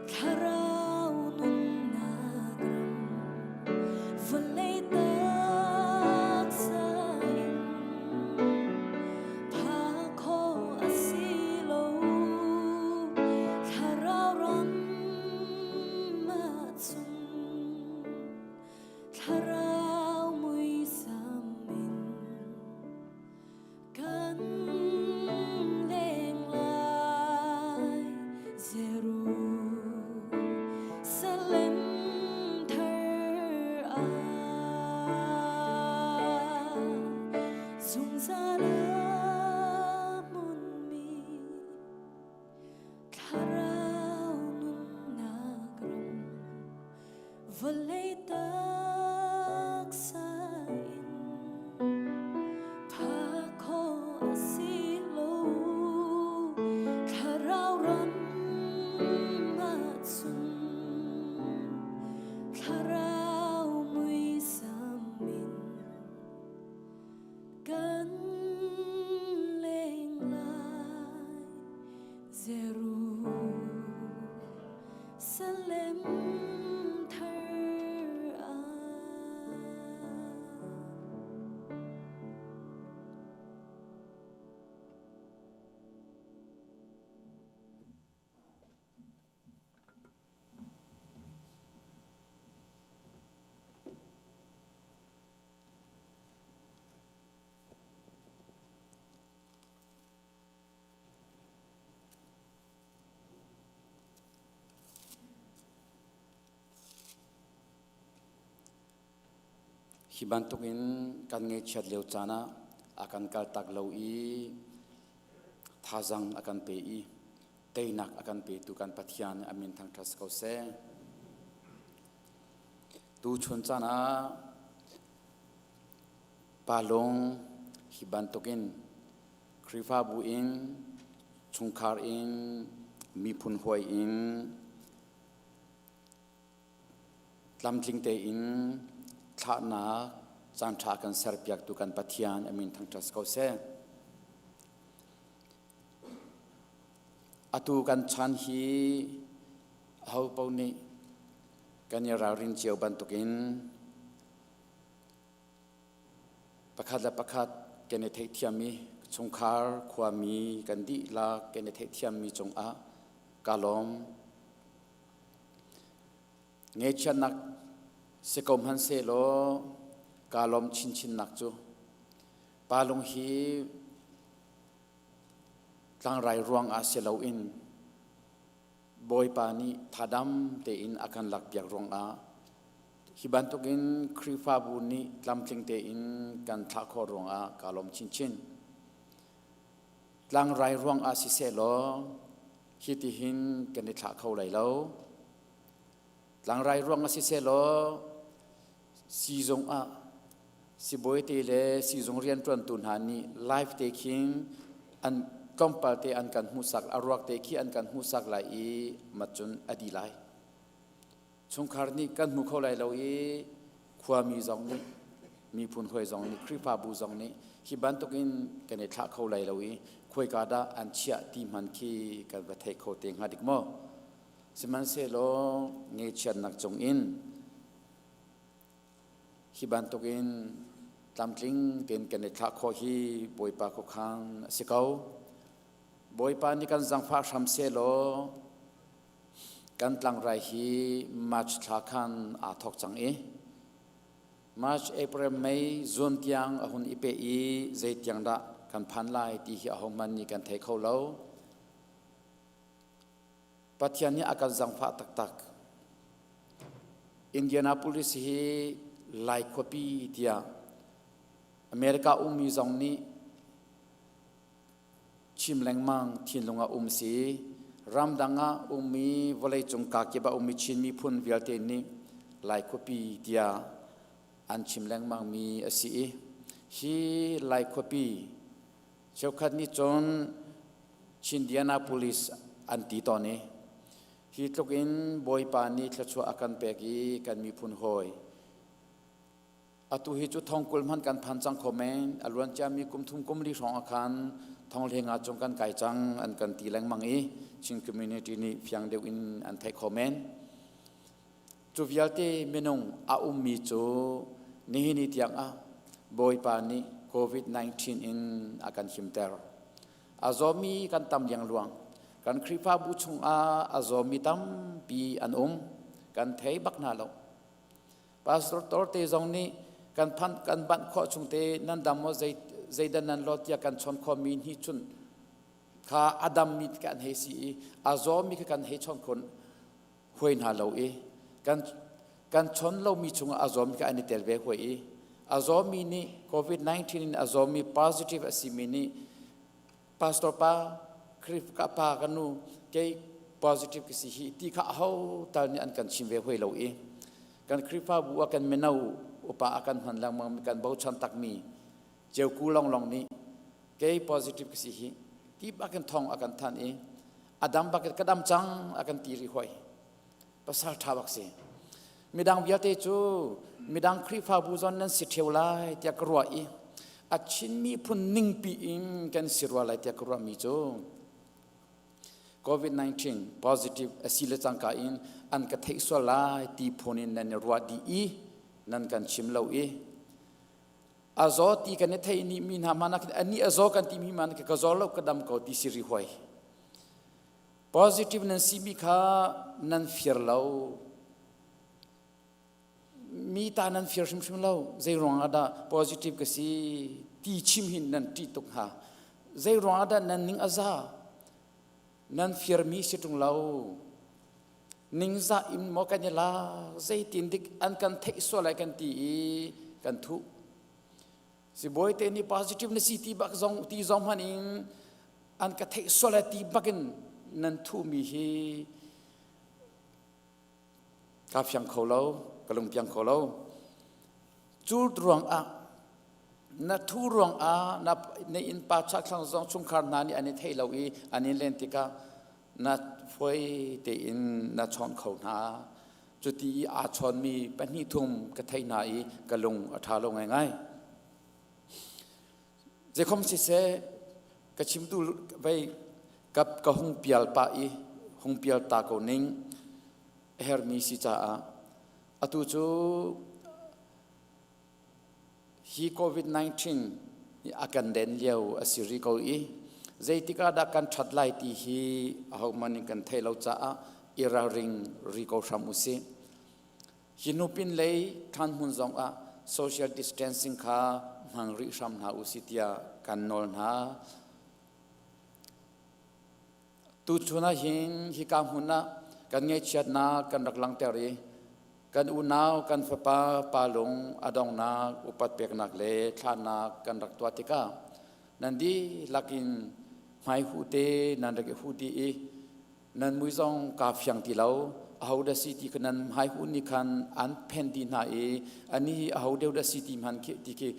thlarau nunnak ram vawlei taksa in phak khawh a si lo. Thlarau ram ahcun thlarau muisam in kan leng lai. Jerusalem thar ah zungzal a hmunmi thlarau nunnak ram vawlei taksa in phak khawh a si lo. Thlarau ram ahcun thlarau muisam in kan leng lai. Jerusalem thar ah. Hi bantukin kan ngaihchiat lio caan ah a kan kaltak lo i thazang a kan pe i teinak a kan petu kan Pathian a min thangṭhat si ko seh. Tuchun caan ah palung hi bantukin Khrihfabu in, chungkhar in, miphun hawi in, tlamtling tein thlahnak caanṭha kan serpiaktu kan Pathian a min thangṭhat si ko seh. Atu kan chan hi aho paoh nih kan i ralrin cio bantukin Pakhat le pakhat kan i theihthiam i chungkhar khuami kan dihlak kan i theihthiammi cungah ka lawm. Ngaihchiatnak si ko hmanhsehlaw kaa lawm chinchinnak cu palung hi tlangrai ruangah si loin Bawipa nih thadam tein a kan lakpiak ruangah Hi bantukin Khrihfabu nih tlamtling tein kan thlah khawh ruangah kaa lawm chinchin. Tlangrai ruangah siseh law hitihin kan i thlah kho lai lo. Tlangrai ruangah siseh law siizung ah sibawi te le siizung rianṭuantu hna nih live te khin an tlawmpal te an kan hmuhsak a ruak te khi an kan hmuhsak lai i macun a di lai. Chungkhar nih kan hmu kho lai lo i khuami zong nih miphun hawi zong nih Khrihfabu zong nih hi bantukin kan i thlah kho lai lo i khuaika dah an chiah ti hman khi kan va thei kho te hnga dik maw? Sihmanhsehlaw ngaihchiatnak cungin hi bantukin tlamtling tein kan i thlah khawh hi Bawipa khuakhan a si ko. Bawipa nih kan zangfah hram sehlaw kan tlangrai hi March thla khan aa thawk cang i March, April, May, June tiang a hun i peh i zeitiang dah kan phan lai ti hi ahohmanh nih kan thei kho lo. Pathian nih a kan zangfah taktak. Indianapolis hi Lai khuapi tiah America ummi zong nih chim lengmang thinlung ah um si. Ramdang ah ummi vawleicung kakip ah ummi Chin miphun vialte nih Lai khuapi tiah an chim lengmang mi a si i hi Lai khuapi Cheukhat nih cun Chindianapolis an ti tawn i hi tluk in Bawipa nih thluachuah a kan pek i kan miphun hawi atu hi cu thongkul hmanh kan phan cang kho men a luan ciami kum thum kum li hrawng ah khan thonghleng ah cung kan kai cang an kan ti lengmang i Chin community nih fiang deuh in an theih kho men cu vialte minung a ummi cu nihin ni tiang ah Bawipa nih COVID-19 in a kan himter. A zawmi kan tam liangluang. Kan Khrihfabu chungah a zawmi tampi an um. Kan thei bak hna lo. Pastor Torte zong nih kan phan kan banh khawh chung te nan dam maw zei zeidan nan lot tiah kan chawn khawmi hni chun kha a dammi kan hei si i a zawmi kha kan hei chawn khun huai hna lo i kan kan chon lomi chungah a zawmi kha an i tel ve huai i a zawmi nih COVID-19 in a zawmi positive a simi nih pastor pa Khrihfa pa ka nu kei positive ka si hi ti kha aho tal nih an kan chim ve huai lo i kan Khrihfabu ah kan mino upa a kan hman lengmang kan bochan takmi ceuku longlong nih kei positive ka si hi ti bakin thong a kan than i a dam bak ka dam cang a kan ti rih hoi pasal tha bak si midang vialte cu midang Khrihfabu zon nan si theu lai tiah ka ruah i a Chin miphun ningpi in kan si rua lai tiah ka ruah mi cu COVID-19 positive a si le cangka in an ka theih sual lai ti phun in nan i ruah dih i nan kan chim lo i a zaw ti kan i theih ni mi hna mana ani a zaw kan ti mi man ka zaw lo ka dam ko ti si ri huai positive nan si mi kha nan fir lo mi ta nan fir hrimhrim lo zei ruang ah dah positive ka si ti chim hin nan ṭih tuk hnga zei ruang ah dah nan ning a za nan firmi si ṭung lo ningzah in maw kan i lak zeitin dik an kan theih sual lai kan ti i kan thuh sibawi te nih positive na si ti bak zong ti zong hman in an ka theih sual lai ti bak in nan thuhmi hi ka fiang kho lo ka lung piang kho lo cu ruang ah na thu ruang ah na na inn pa chakthlang zong chungkhar hna nih an i thei lo i an in len tikah na foi tein na chawn kho hna cuti i aa chawnmi pahnih thum ka thei hna i ka lung a ṭha lo ngaingai zeikhom siseh ka chim tu vei ka ka hung pial pah i hung pial ta ko ning a hermi si caah atu cu Hi COVID-19 a kan den lio a si rih ko i zeitik ah dah kan ṭhat lai ti hi ahohmanh in kan theih lo caah i ralring rih ko hram usih. Hi hnu pinlei thlanhmun zong ah social distancing kha hmang rih hram hna usih tiah kan nawl hna. Tuchun ah hin hika hmun ah kan ngaihchiatnak kan rak langhter i kan unau kan fapa pa lung a donghnak upat peknak le thlahnak kan rak tuah tikah nan dihlak in hmaihuh te nan rak i huh dih i nan mui zong kaa fiang ti lo aho dah si ti kha nan hmaihuh nih khan an phen dih hna i ani hi aho deuh dah si ti hman khi ti khi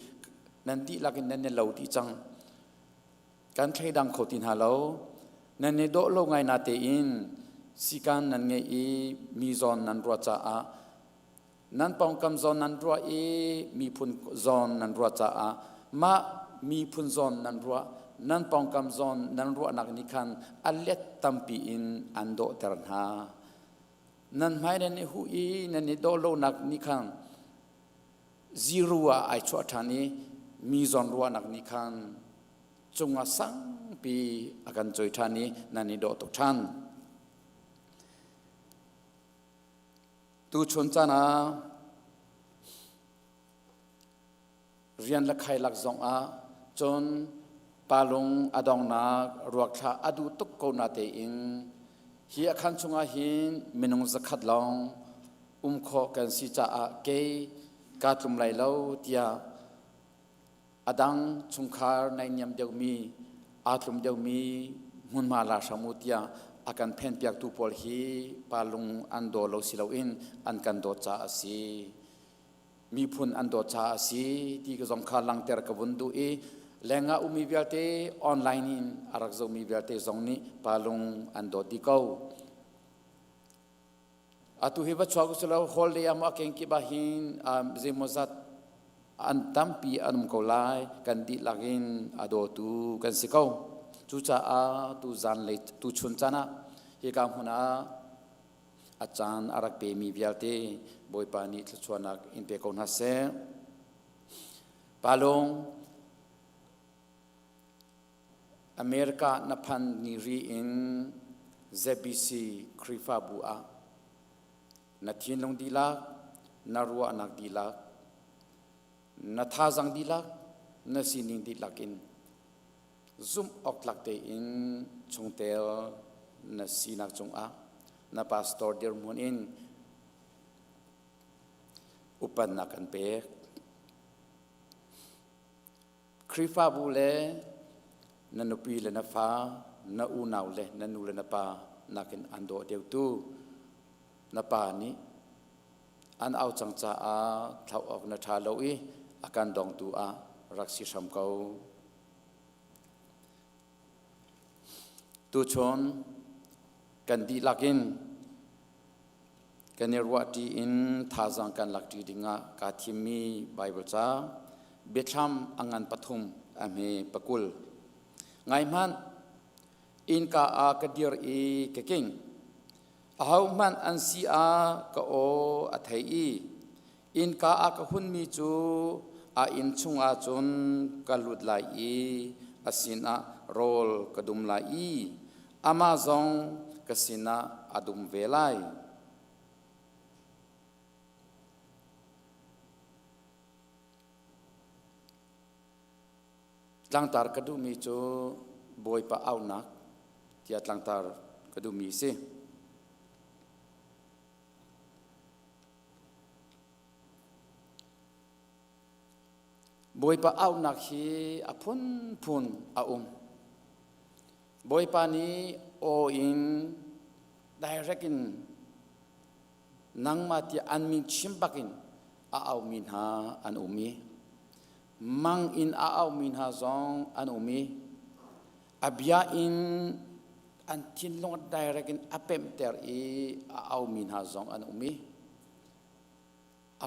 nan dihlak in nan i lo dih cang kan thleidang kho ti hna lo nan i dawh lo ngai na tein sikan nan ngeih i mi zawn nan ruah caah nan pawngkam zawn nan ruah i miphun zawn nan ruah caah mah miphun zawn nan ruah nan pawngkam zawn nan ruahnak nih khan a let tampi in an dawhter hna. Nan hmai nan i huh i nan i dawh lonak nih khan zero ah ai chuah ṭhan i mi zawnruahnak nih khan cungah sangpi a kan choi ṭhan i nan i dawh tuk ṭhan. Tuchun caan ah rian le khai lak zong ah cun palung a dongnak ruakthla a duh tuk ko na tein hi a khan chungah hin minung zakhat lawng um khawh kan si caah kei kaa tlum lai lo tiah a dang chungkhar naihniam deuhmi aa tlum deuhmi hmunhma la hram u tiah a kan phenpiaktu pawl hi pa lung an daw lo si loin an kan dawt caah a si. Miphun an dawt caah a si ti ka zong kha langter ka vun duh i lengah ummi vialte online in a rak zohmi vialte zong nih pa lung an dawt dih ko. Atu hi va chuak usih law hall lei ah maw a kengkip ah hin zeimawzat an tampi an um ko lai kan dihlak in a dawtu kan si ko. Cucaah tu zanlei tu chun caan ah hika hmun ah a caan a rak pemi vialte Bawipa nih thluachuahnak in pe ko hna seh. Palung America na phan ni ri in ZBC Khrihfabu ah na thinlung dihlak, na ruahnak dihlak, na thazaang dihlak, na sining dihlak in zumh awk tlak tein chungtel na sinak cungah na pastor dirhmun in upatnak kan pek. Khrihfabu le na nupi le na fa, na unau le na nu le na pa nakin an daw deuhtu na pa nih an au cang caah thlauh awk na ṭha lo i a kan dongtu ah rak si hram ko. Tuchun kan dihlak in Kan i ruahṭi in thazaang kan lakṭi dingah kaa thimmi Baibal ca biathlam a ngan pathum a hme pakul. Ngai hmanh, innka ah ka dir i ka king. Ahohmanh an si ah ka aw a thei i innka ah ka hunmi cu a inn chungah cun ka lut lai i a sinah rawl ka dum lai i amah zong ka sinah a dum ve lai. Tlangtar ka duhmi cu Bawipa auhnak tiah tlangtar ka duhmi a si. Bawipa auhnak hi a phunphun a um. Bawipa nih aw in direct in nangmah tiah an min chim bakin a aumi hna an um i mang in a aumi hna zong an um i a bia in an thinlung direct in a pemhter i a aumi hna zong an um i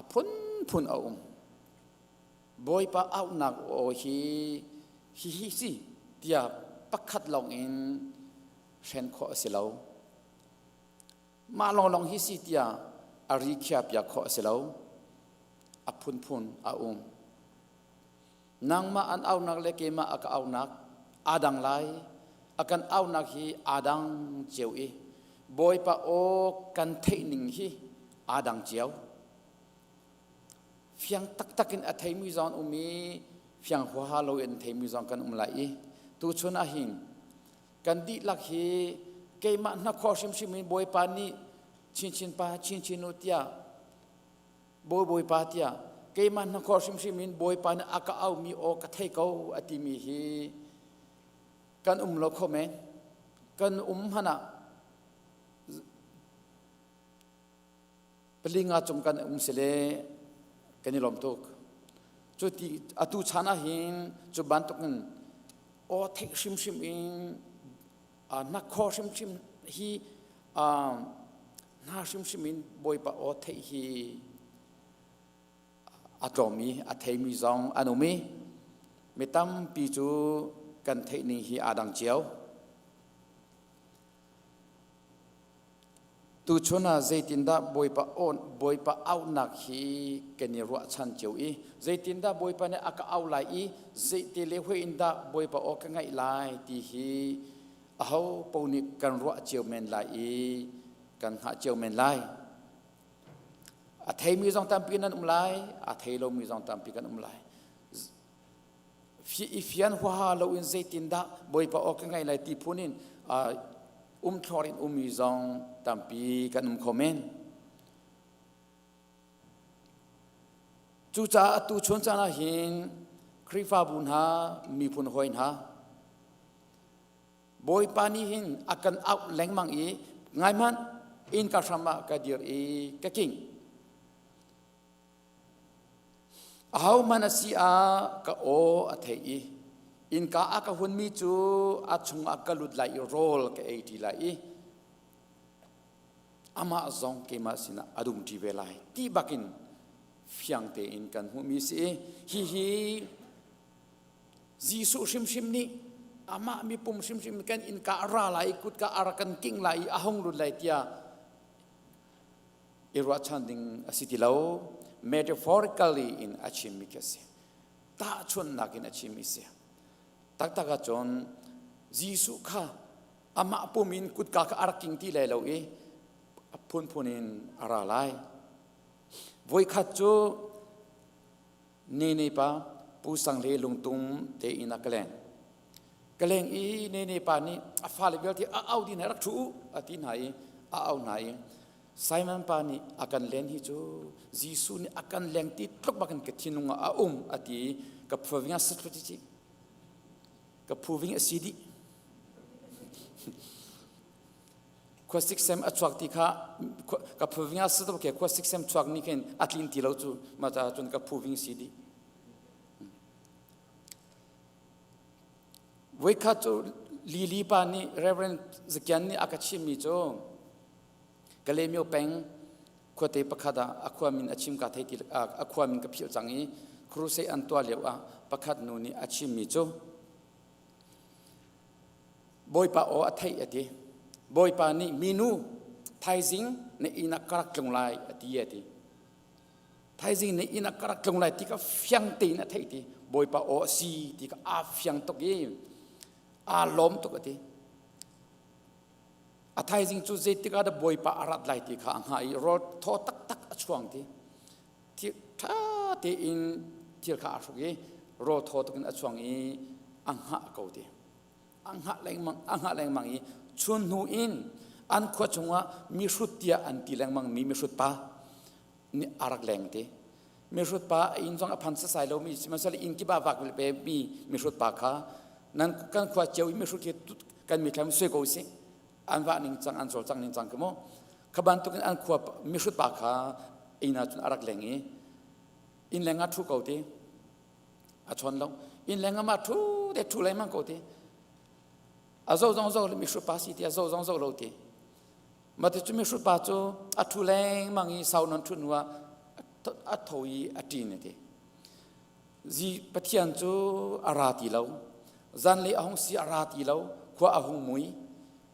a phunphun a um. Bawipa auhnak aw hi hihi si tiah pakhat lawng in hren khawh a si lo. Mah lawnglawng hi si tiah a ri khiah piak khawh a si lo. A phunphun a um. Nangmah an auhnak le keimah a ka auhnak aa dang lai. A kan auhnak hi aa dang cio i Bawipa aw kan theih ning hi aa dang cio. Fiang taktak in a theimi zong an um i fiang huaha lo in theimi zong kan um lai i tuchun ah hin kan dihlak hi keimah hnakhaw hrimhrim in Bawipa nih chinchin pa chinchin u tiah Bawi Bawipa tiah keimah hnakhaw hrimhrim in Bawipa nih a ka aumi aw ka thei ko a timi hi kan um lo kho men kan um hmanh ah palinga cung kan um si le kan i lawm tuk cu ti atu chan ah hin cu bantuk in aw theih hrimhrim in hnakhaw hrimhrim hi hna hrimhrim in Bawipa aw theih hi a tlawm i a theimi zong an um i mi tampi cu kan theih ning hi aa dang cio. Tuchun ah zeitindah Bawipa Bawipa auhnak hi kan i ruahchan cio i zeitindah Bawipa nih a ka auh lai i zeiti le hui in dah Bawipa aw ka ngaih lai ti hi aho paoh nih kan ruah cio men lai i kan hngah cio men lai. A theimi zong tampi nan um lai, a thei lomi zong tampi kan um lai. I fian huaha loin zeitindah Bawipa aw ka ngaih lai ti phun in umthlor in ummi zong tampi kan um kho men. Cucaah atu chun caan ah hin Khrihfabu hna, miphun hawi hna, Bawipa nih hin a kan auh lengmang i ngai hmanh innka hram ah ka dir i ka king. Ahohmanh a si ah ka aw a theih i innka a ka hunmi cu a chungah ka lut lai i rawl ka ei ṭi lai i amah zong keimah sinah a dum ṭi ve lai ti bakin fiang tein kan hmuhmi si i hihi Jesuh hrimhrim nih amah mipum hrimhrim kan innka a ra lai i kutka a rak kan king lai i a hung lut lai tiah i ruahchan ding a si ti lo. Metaphorically in a chimmi khi a si. Tahchunhnak in a chimmi si. Taktak ahcun Jesuh kha amah pum in kutka kha a rak king ti lai lo i a phunphun in a ra lai. Voikhat cu Nene pa Pu Sang Le lungtum te in a ka leng. Ka leng i Nene pa nih a fale vialte a au dih hna rak ṭhu u a ti hna i a au hna i Simon pa nih a kan len hi cu Jesuh nih a kan leng ti tluk bakin ka thinlung ah a um a ti i ka phuaving a sat ci ka phuving a si dih khuasik sem a chuak ti kha ka phuving a sat ke khuasik sem chuak ni khin a tlin ti lo cu ma ta cun ka phuving si dih Voikhat cu Lili pa nih Reverend Zakian nih a ka chimmi cu Kalaymyo peng khuate pakhat ah a khua min a chim ka thei ti a khua min ka philh cang i crusade an tuah lio ah pakhat nu nih a chimmi cu Bawipa aw a theih a ti. Bawipa nih minu thaizing na inn ah ka rak tlung lai a ti a ti. Thaizing nih inn ah ka rak tlung lai ti kha fiang tein a theih ti. Bawipa aw a si ti kha aa fiang tuk i aa lawm tuk a ti. A thaizing cu zeitik ah dah Bawipa a rat lai ti kha a hngah i rawl thaw taktak a chuang ti. Thil ṭha tein thil kha aa hruk i rawl thaw tuk in a chuang i a hngah ko ti. A hngah lengmang a hngah lengmang i chun hnu in an khua chungah mihrut tiah an ti lengmang mi mihrut pa nih a rak leng ti. Mihrut pa a inn zong a phan sasai lomi sihmanhsehlaw inn kip ah vak pe mi mihrut pa kha nan kan khua cio i mihrut hi kan mithlam sui ko sih an vah ning cang an cawlcang ning cang ka mu kha bantukin an khua mihrut pa kha inn ah cun a rak leng i inn leng ah ṭhu ko ti a chawn lo inn leng ah mah ṭhu te ṭhu lengmang ko ti a zo zong zo mihrut pa si ti a zo zong zo lo ti mah ti cu mihrut pa cu a ṭhu lengmang i sau non ṭhut hnu ah a tho i a ṭin a ti Zi Pathian cu a ra ti lo zanlei a hung si a ra ti lo khua a hung mui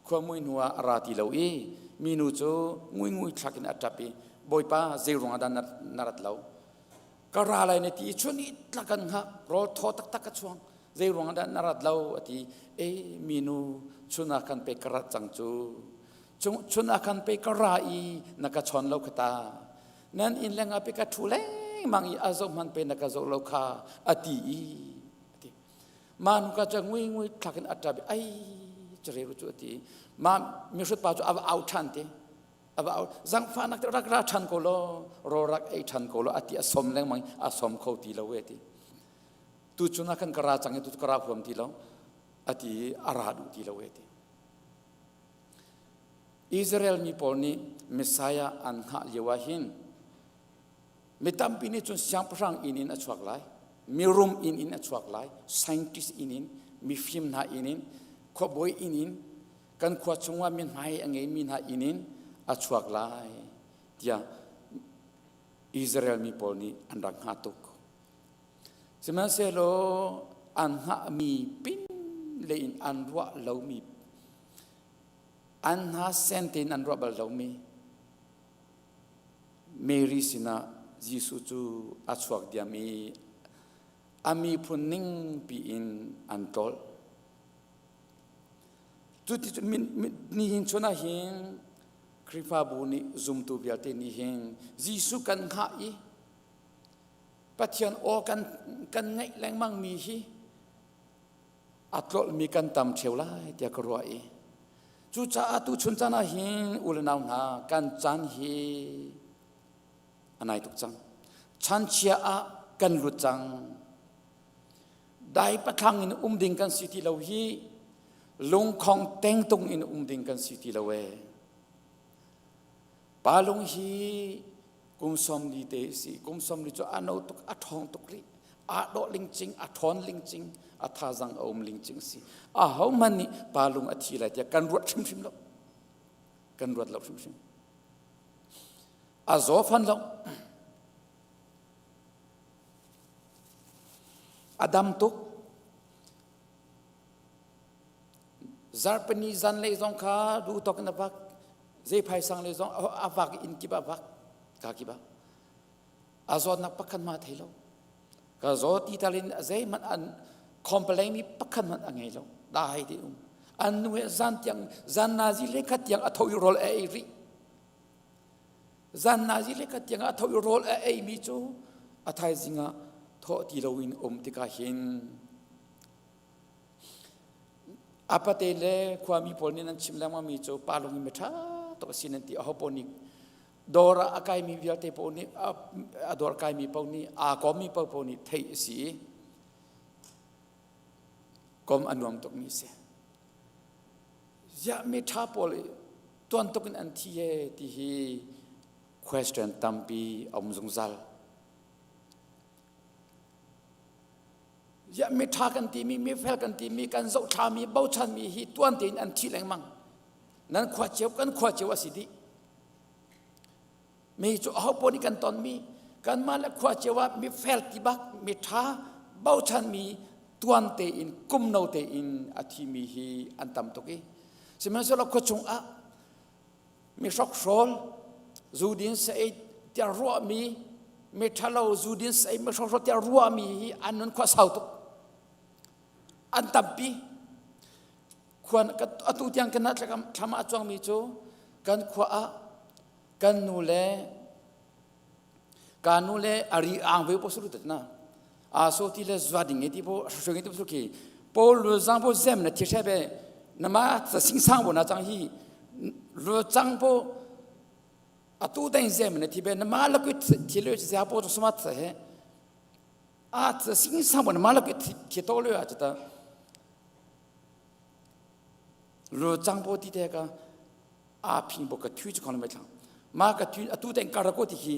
khua mui hnu ah a ra ti lo i minu cu nguingui thlak in a ṭap i Bawipa zei ruangah dah na rat lo ka ra lai na ti i chun i tlak kan hngah rawl thaw taktak ka chuang zei ruangah dah na rat lo a ti e minu chun ah khan pei ka rat cang cu chun ah khan pei ka ra i na ka chawn lo kha ta nan inn lengah pe ka ṭhu lengmang i a zoh hmanh pe na ka zoh lo kha a ti i a ti mah nu ka cu ngui ngui thlak in a ṭap i ai carelu cu a ti mah mihrut pa cu a va au ṭhan te a va au zangfahnak te rak ra ṭhan ko law rawl rak ei ṭhan ko law a ti a som lengmang a som kho ti lo e ti tu chun ah khan ka ra cang i tu ka ra huam ti lo a ti i a ra duh ti lo e ti Israel mi pawl nih Messiah an hngah lio ah hin mi tampi nih cun siangpahrang inn in a chuak lai, mirum inn in a chuak lai, scientist inn in, mifim hna inn in, khuabawi inn in, kan khua chungah mi hmai a ngeimi hna inn in a chuak lai tiah Israel mi pawl nih an rak hngah tuk. Sihmanhsehlaw an hngahmi pin lei in an ruah lomi an hna sen tein an ruah bal lomi. Mary sinah Jesuh cu a chuak diam i a miphun ning piin an tlolh. Cuti nihin chun ah hin Khrihfabu nih zumtu vialte nih hin Jesuh kan hngah i Pathian aw kan kan ngaih lengmang mi hi a tlolhmi kan tam ṭheo lai tiah ka ruah i cucaah tuchun caan ah hin u le nau hna kan caan hi a nai tuk cang. Chanchia ah kan lut cang. Dai pathlang in um ding kan si ti lo hi lungkhong tengtung in um ding kan si ti lo ee. Pa lung hi kum 40 te si. Kum 40 cu a no tuk, a ṭhawng tuk rih. Aa dawh lingcing, a ṭhawn lingcing, a thazang a um lingcing si. A hohmanh nih pa lung a thi lai tiah kan ruat hrimhrim lo. Kan ruat lo hrimhrim. A zaw fan lo. A dam tuk. Zarhpini zanlei zong kha duh tawk in a vak. Zei phaisang lei zong a vak inn kip ah vak. Ka kip ah. A zawtnak pakhat ma thei lo. Ka zaw ti tal in zeihmanh an complain mi pakhat hmanh a ngei lo. Dai te um. An nu he zan tiang zan nazi le khat tiang a tho i rawl a ei rih. Zan nazi le khat tiang a tho i rawl a ei mi cu a thaizing ah thawh ti loin um tikah hin A pate le khuami pawl nih nan chim lengmang mi cu pa lung in mi ṭha tuk a si nan ti. Aho paoh nih dawr ah a kaimi vialte paoh nih a dawr kaimi paoh nih aa kawmmi paohpaoh nih theih a si i kom a nuam tukmi a si. Ziah mi ṭha pawl tuan tuk in an thi ee ti hi question tampi a um zungzal. Ziah miṭha kan timi, mifel kan timi, kan zohthlami, bochanmi hi tuan tein an thi lengmang. Nan khua cio, kan khua cio a si dih. Mi cu aho paoh nih kan tonmi, kanmah le khua cio ah mifel ti bak, miṭha, bochanmi tuan tein, kum no tein a thimi hi an tam tuk i. Sihmanhsehlaw khua chungah mi hrokhrawl zudin saei tiah ruahmi mi ṭhalo zudin saei mi hrokhrawl tiah ruahmi hi an nun khua sau tuk an tampi khuan atu tiang kan thlam ah cuangmi cu kan khua ah kan nu le ka nu le ari ang ve po suru na a so ti le zwa ding ti po hru ti po ki po lu zang po zem na thi be na ma sa sing sang bo na chang hi lu chang po atu deng zem na thi be na ma la ku thi le zia po suma tha he a sa sing sang bo na ma la ku thi to le a ta lu chang po ti te ka a phing bo ka thu chu khong mai thlang ma ka thu atu teng kar ko ti hi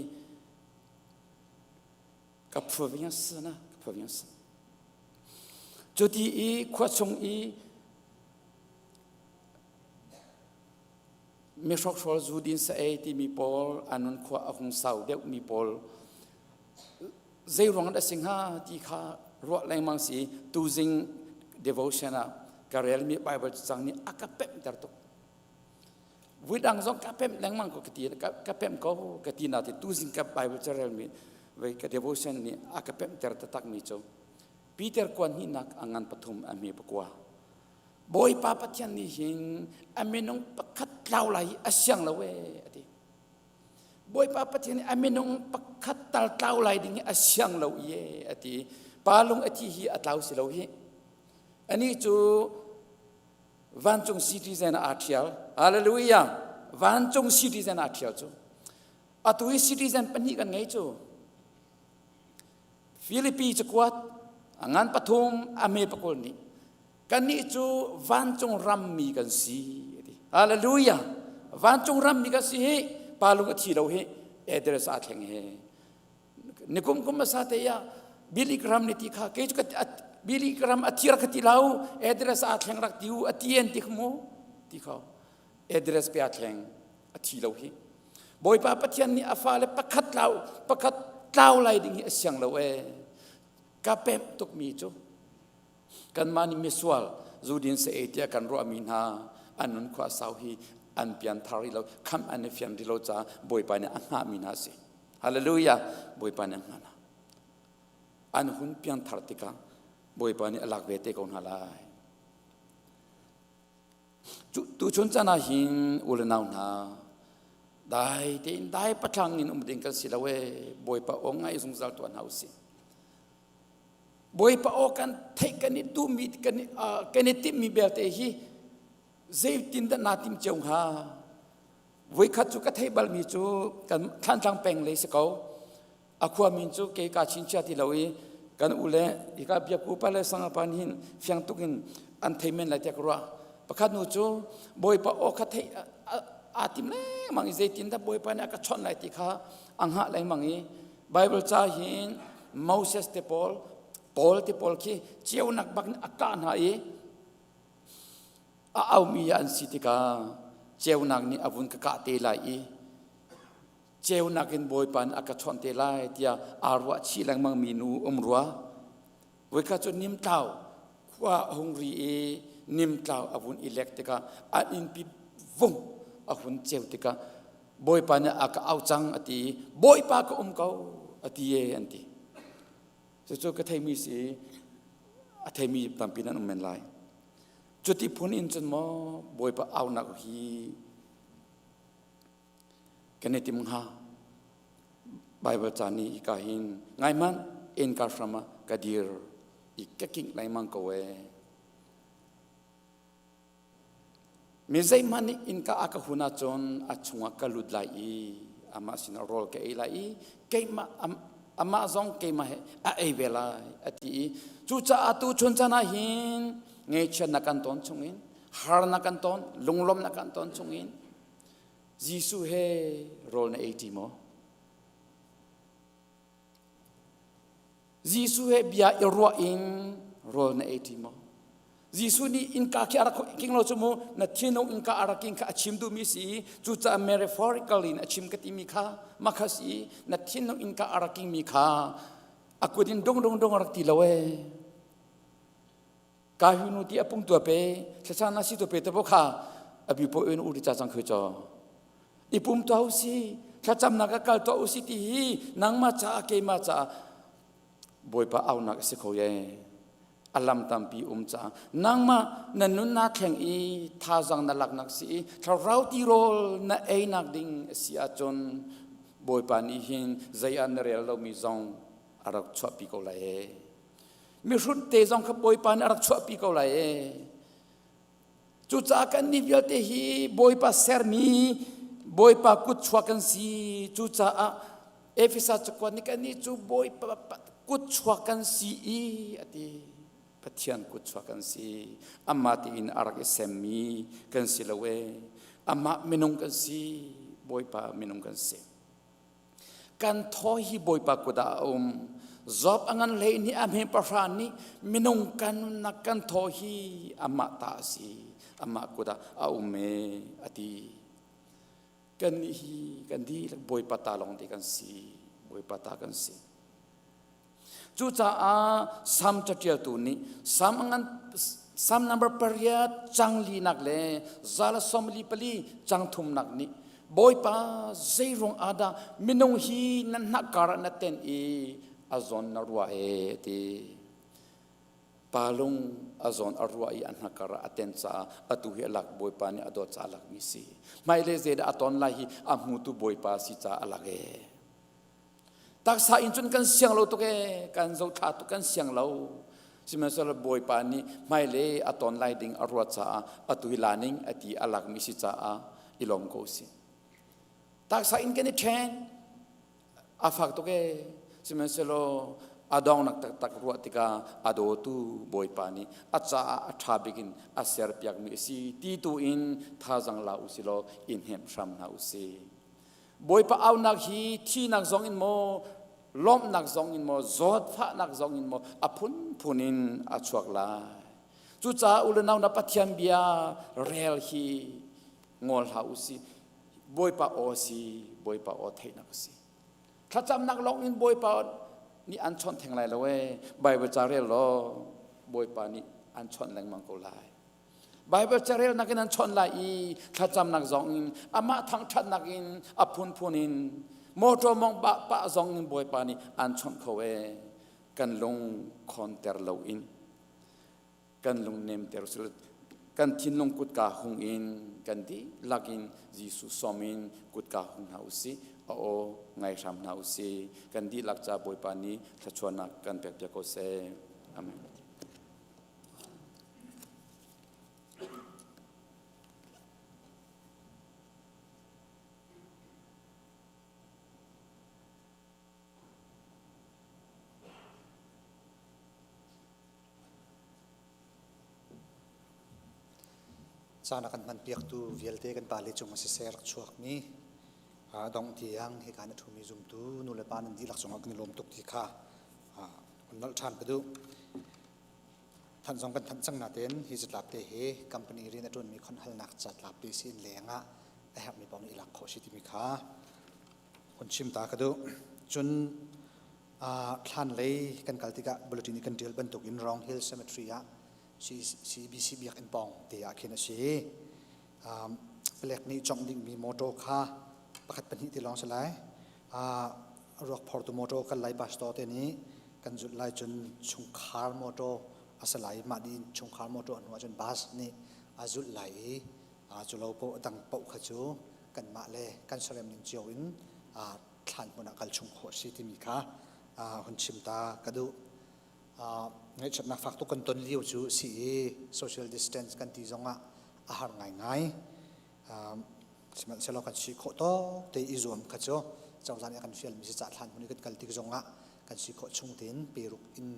ka province na ka province cu ti i khua chung i mi hrokhrawl zu din sa ei timi pawl anun khua a hung sau deuh mi pawl zei ruang dah si hnga ti kha ruah lengmang si tuzing devotion ah ka relmi Bible cang nih a ka pemhter tuk Vui dang zong ka pemh lengmang ko ka ti ka pemh ko ka ti na ti tuzing ka Bible carelmi vei ka devotion nih a ka pemhter taktak mi cu Peter kuan hnihnak a ngan pathum a hme pakua Bawipa Pathian nih hin a minung pakhat tlau lai hi a siang lo ee a ti Bawipa Pathian nih a minung pakhat tal tlau lai ding hi a siang lo i ee a ti pa lung a thi hi a tlau si lo hi ani cu Vancung citizen aa ṭhial. Hallelujah. Vancung citizen aa ṭhial cu. Atu hi citizen pahnih kan ngei cu. Filipi cakuat a ngan pathum a me pakul nih kannih cu vancung rammi kan si. Hallelujah. Vancung rammi kan si hi pa lung a thi lo hi address aa thleng he. Nikum kum hmasa te ah Billy Graham nih ti kha kei cu Billy Graham a thir ka ti lo address aa thleng rak ti u a ti an ti kha mu ti kho address pe aa thleng a thi lo hi Bawipa Pathian nih a fale pakhat tlau pakhat tlau lai ding hi a siang lo ee ka pemh tuk mi cu kanmah nih misual zudin sa ei tiah kan ruahmi hna an nun khua sau hi. An pianthar rih lo, khamh an i fian rih lo caah Bawipa nih a hngahmi hna a si. Hallelujah! Bawipa nih a hngah hna. An hun piangthar tikah Bawipa nih a lak ve te ko hna lai. Tuchun caan ah hin u le nau hna dai tein dai patlang in um ding kan si lo ee Bawipa aw ngai zungzal tuah hna usih. Bawipa aw kan theih kan i duhmi kan i kan i timhmi belte hi zeitin dah naa tim cio hnga? Voikhat cu ka theih balmi cu kan Thlantlang peng lei si ko. A khua min cu kei ka chinchia ti lo i kan u le hika biaku pa le sangapa nih hin fiang tuk in an thei men lai tiah ka ruah. Pakhat nu cu Bawipa aw kha theih aa tim lengmang i zeitin dah Bawipa nih a ka chawnh lai ti kha a hngah lengmang i Bible ca hin Moses te pawl Paul te pawl khi ceunak bak in a kah hna i a aumi an si tikah ceunak nih a vun ka kah te lai i ceunak in Bawipa nih a ka chawnh te lai tiah aa ruah chih lengmang mi nu um rua. Voikhat cu nimtlau khua a hung ri i nimtlau a vun i lek tikah an innpi vung a hun ceu tikah Bawipa nih a ka au cang a ti i Bawipa ka um ko a ti e an ti. Cucu ka theimi si a theimi tampi nan um men lai. Cuti phun in cun maw Bawipa aunak hi kan i tim hnga Bible ca nih hika hin ngai hmanh innka hram ah ka dir i ka kingh lengmang ko ee mi zeihmanh nih innka a ka hun ahcun a chungah ka lut lai i amah sinah rawl ka ei lai i keimah amah zong keimah he a ei ve lai a ti i cucaah tu chun caan ah hin ngaihchiatnak kan ton chungin harnak kan ton lunglawmnak kan ton chungin Jesuh he rawl na ei ṭi maw? Jesuh he bia i ruah in rawl na ei ṭi maw? Jesuh nih innka khi a rak king lo cu mu na thinung innka a rak king kha a chim duhmi si i cucaah metaphorical in a chim ka timi kha mah kha si na thinung innka a rak kingmi kha a kut in dung dung dung a rak ti lo ee Ka hu nu ti a pung tua pe thlacha na si tu pe te bo kha a bi po in uri cha chang khoi cho i pum to si thlacam na ka kal to si ti hi nangma cha keima cha bawipa au nak si kho ye alam tampi um cha nangma na nun na thleng i thazang na lak nak si i thlarau ti rawl na ei nak ding si ahcun bawipa nih hin zei ah na rel lomi zong a rak chuahpi ko lai e mihrut te zong kha Bawipa nih a rak chuahpi ko lai ee. Cucaah kan nih vialte hi Bawipa sermi Bawipa kutchuak kan si. Cucaah Efesa cakuat nih kan nih cu Bawipa kutchuak kan si i a ti. Pathian kutchuak kan si. Amah tiin a rak i semmi kan si lo ee. Amah minung kan si. Bawipa minung kan si. Kan thaw hi Bawipa kut ah a um. Job a ngan hlei nih a hme pahra nih minung kan nunnak kan thaw hi amah ta a si. Amah kut ah a um e a ti. Kan nih hi kan dihlak Bawipa ta lawng te kan si. Bawipa ta kan si. Cucaah Salm caṭialtu nih Salm ngan Salm number pariat cang linak le zala sawmli pali cang thumnak nih Bawipa zeiruang ah dah minung hi nan hnakkar ah na tenh i a zawn na ruah e ti. Pa lung a zawn a ruah i a hnakkar ah a tenh caah atu hi a lak Bawipa nih a dawt caah a lakmi si. Hmailei zeidah a ton lai hi a hmutu Bawipa si caah a lak e. Taksa in cun kan siang lo tuk ee, kan zothla tuk kan siang lo. Sihmanhsehlaw Bawipa nih hmailei a ton lai ding a ruat caah atu hi la ning a ti a lakmi si caah i lawm ko si. Taksa in kan i ṭhen, a fak tuk ee. Sihmanhsehlaw a dongnak taktak ruah tikah a dawtu Bawipa nih a caah a ṭha bik in a serpiakmi a si ti tu in thazang la u si law i hnemh hram hna u si. Bawipa aunak hi thihnak zong in maw, lawmhnak zong in maw, zawtfahnak zong in maw, a phunphun in a chuak lai. Cucaah u le nau na Pathian bia rel hi ngol hlah u si. Bawipa aw si, Bawipa aw theihnak a si. Thlacamnak lawng in Bawipa nih an chawnh theng lai lo ee. Bible ca rel law Bawipa nih an chawnh lengmang ko lai. Bible carelnak in an chawnh lai i thlacamnak zong in amah thangṭhatnak in a phunphun in motor mong pah pah zong in Bawipa nih an chawnh kho e. Kan lung khonter lo in kan lung nemter sil kan thinlung kutka hung in kan dihlak in Jesuh sawm in kutka hung hna usih a aw ngai hram hna usih kan dihlak ca Bawipa nih thluachuahnak kan pek piak ko seh. Amen. Caan a kan hmanpiaktu vialte kan pale cung ah siseh rak chuakmi dongh tiang hika na ṭhumi zumtu nu le pa nan dihlak cungah kan i lawm tuk ti kha hun nolh ṭhan ka duh. Thanh zong kan thanh cang nain hi catlap te hi company rian a ṭuanmi khonhalnak catlap te si in lengah a herhmi paoh nih i lak khawh si timi kha hun chim ta ka duh. Cun thlan lei kan kal tikah bulletin i kan ṭial bantukin Round Hill Cemetery ah CBC biakinn pawng te ah khin a si. Palek nih congh dingmi motor kha pakhat pahnih ti lawng si lai. Ruak phortu motor kal lai pastor te nih kan zulh lai cun chungkhar motor a si lai. Mah dih chungkhar motor hnu ahcun bus nih a zulh lai i cu lo paoh a dang paoh kha cu kanmah le kan serem ning cio in thlan hmun ah kal chung khawh si timi kha hun chim ta ka duh. Ngaihchiatnak fak tuk kan ton lio cu si i social distance kan ti zongah a har ngaingai. Sihmanhsehlaw kan si khawh tawk te i zuam kha cu cozah nih a kan fialmi si cah thlan hmun i kan kal tik zongah kan si khawh chung tein peruk in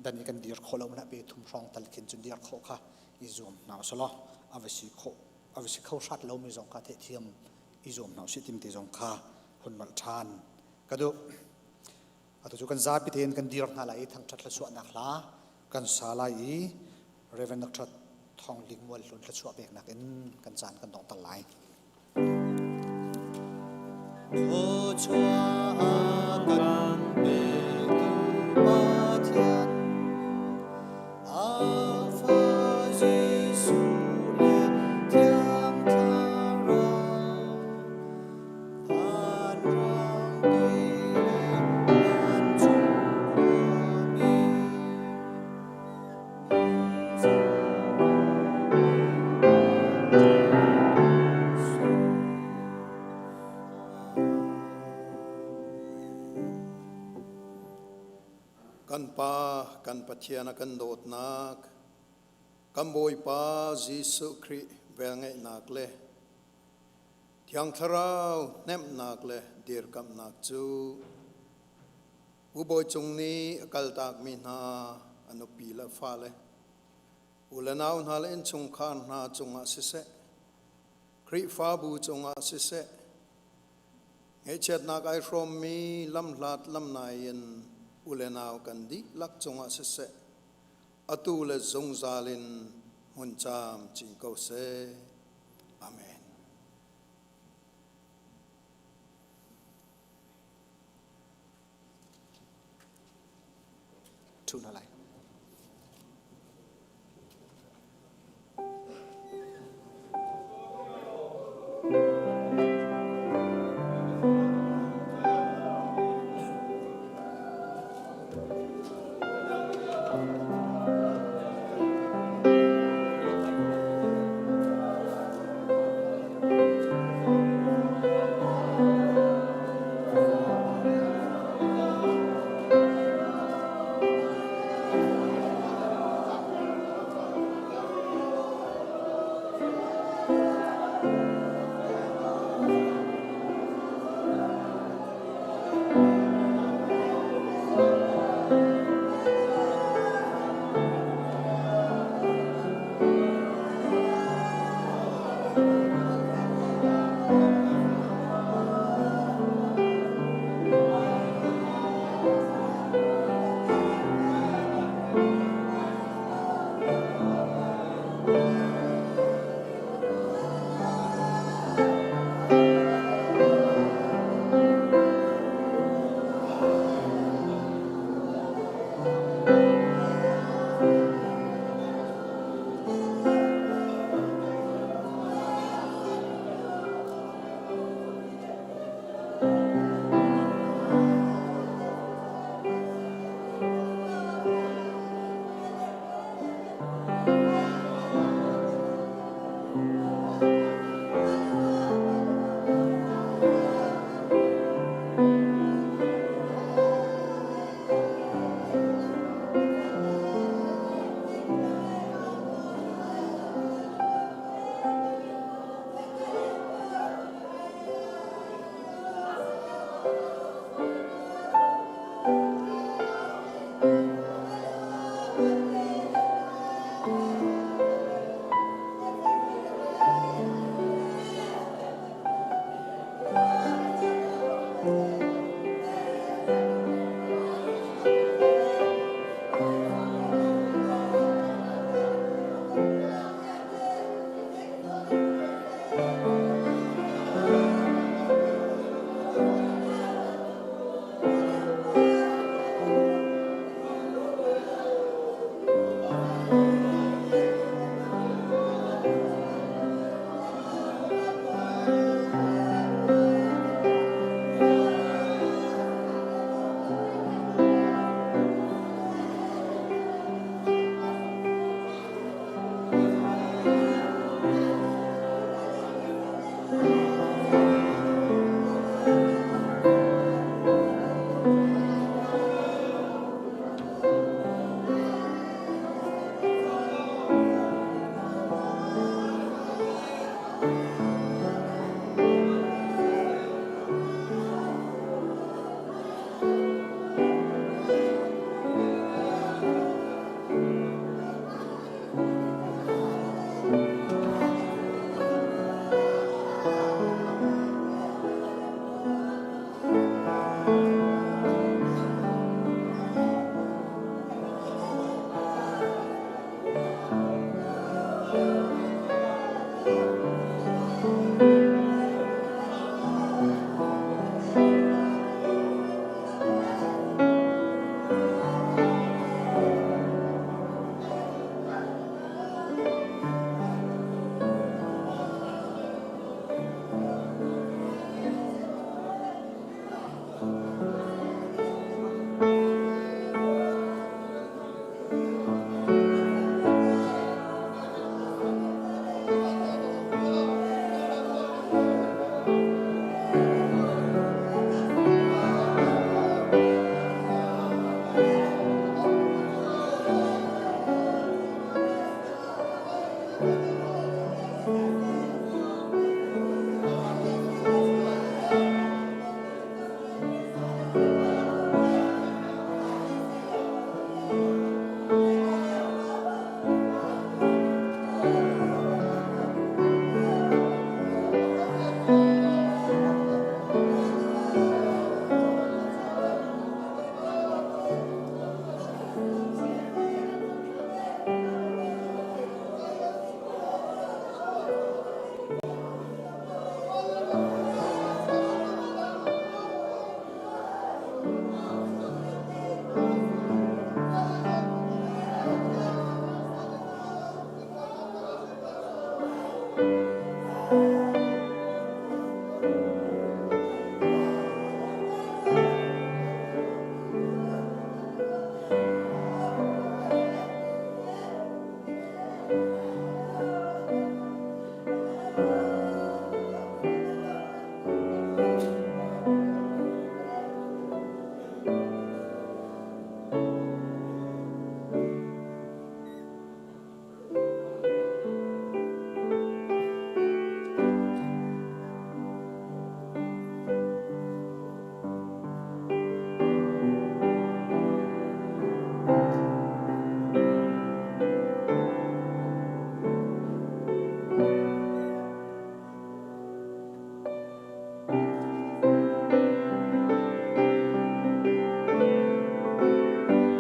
dan i kan dir khawh lo hmanh ah pe thum hrawng tal khin cun dir khawh kha i zuam hna usalaw a va si khawh a va si kho hrat lomi zong kha theihthiam i zuam hna usih tim te zong kha hun nolh ṭhan ka duh. Atu cu kan zapi tein kan dir hna lai i thangṭhat thluachuahnak hla kan sa lai i Reverend Dr. Thawng Ling Mual Hlun thluachuah peknak in kan caan kan donghter lai. Thluachuah kan petu Pathian Alpha Jesuh le Thiang Thlarau Vanrang ti le vancung khuami Kan Pa, kan Pathian a kan dawtnak, kan Bawipa Jesuh Khrih velngeihnak le Thiang Thlarau hnemhnak le dirkamhnak cu Pu Bawi Cung nih a kaltakmi hna a nupi le fale, u le nau hna le innchungkhar hna cungah siseh, Khrihfabu cungah siseh, ngaihchiatnak ai hrawmmi lamhlat lamnai in u le nau kan dihlak cungah siseh, atu le zungzal in hmun caam cin ko seh. Amen. Ṭhu hna lai.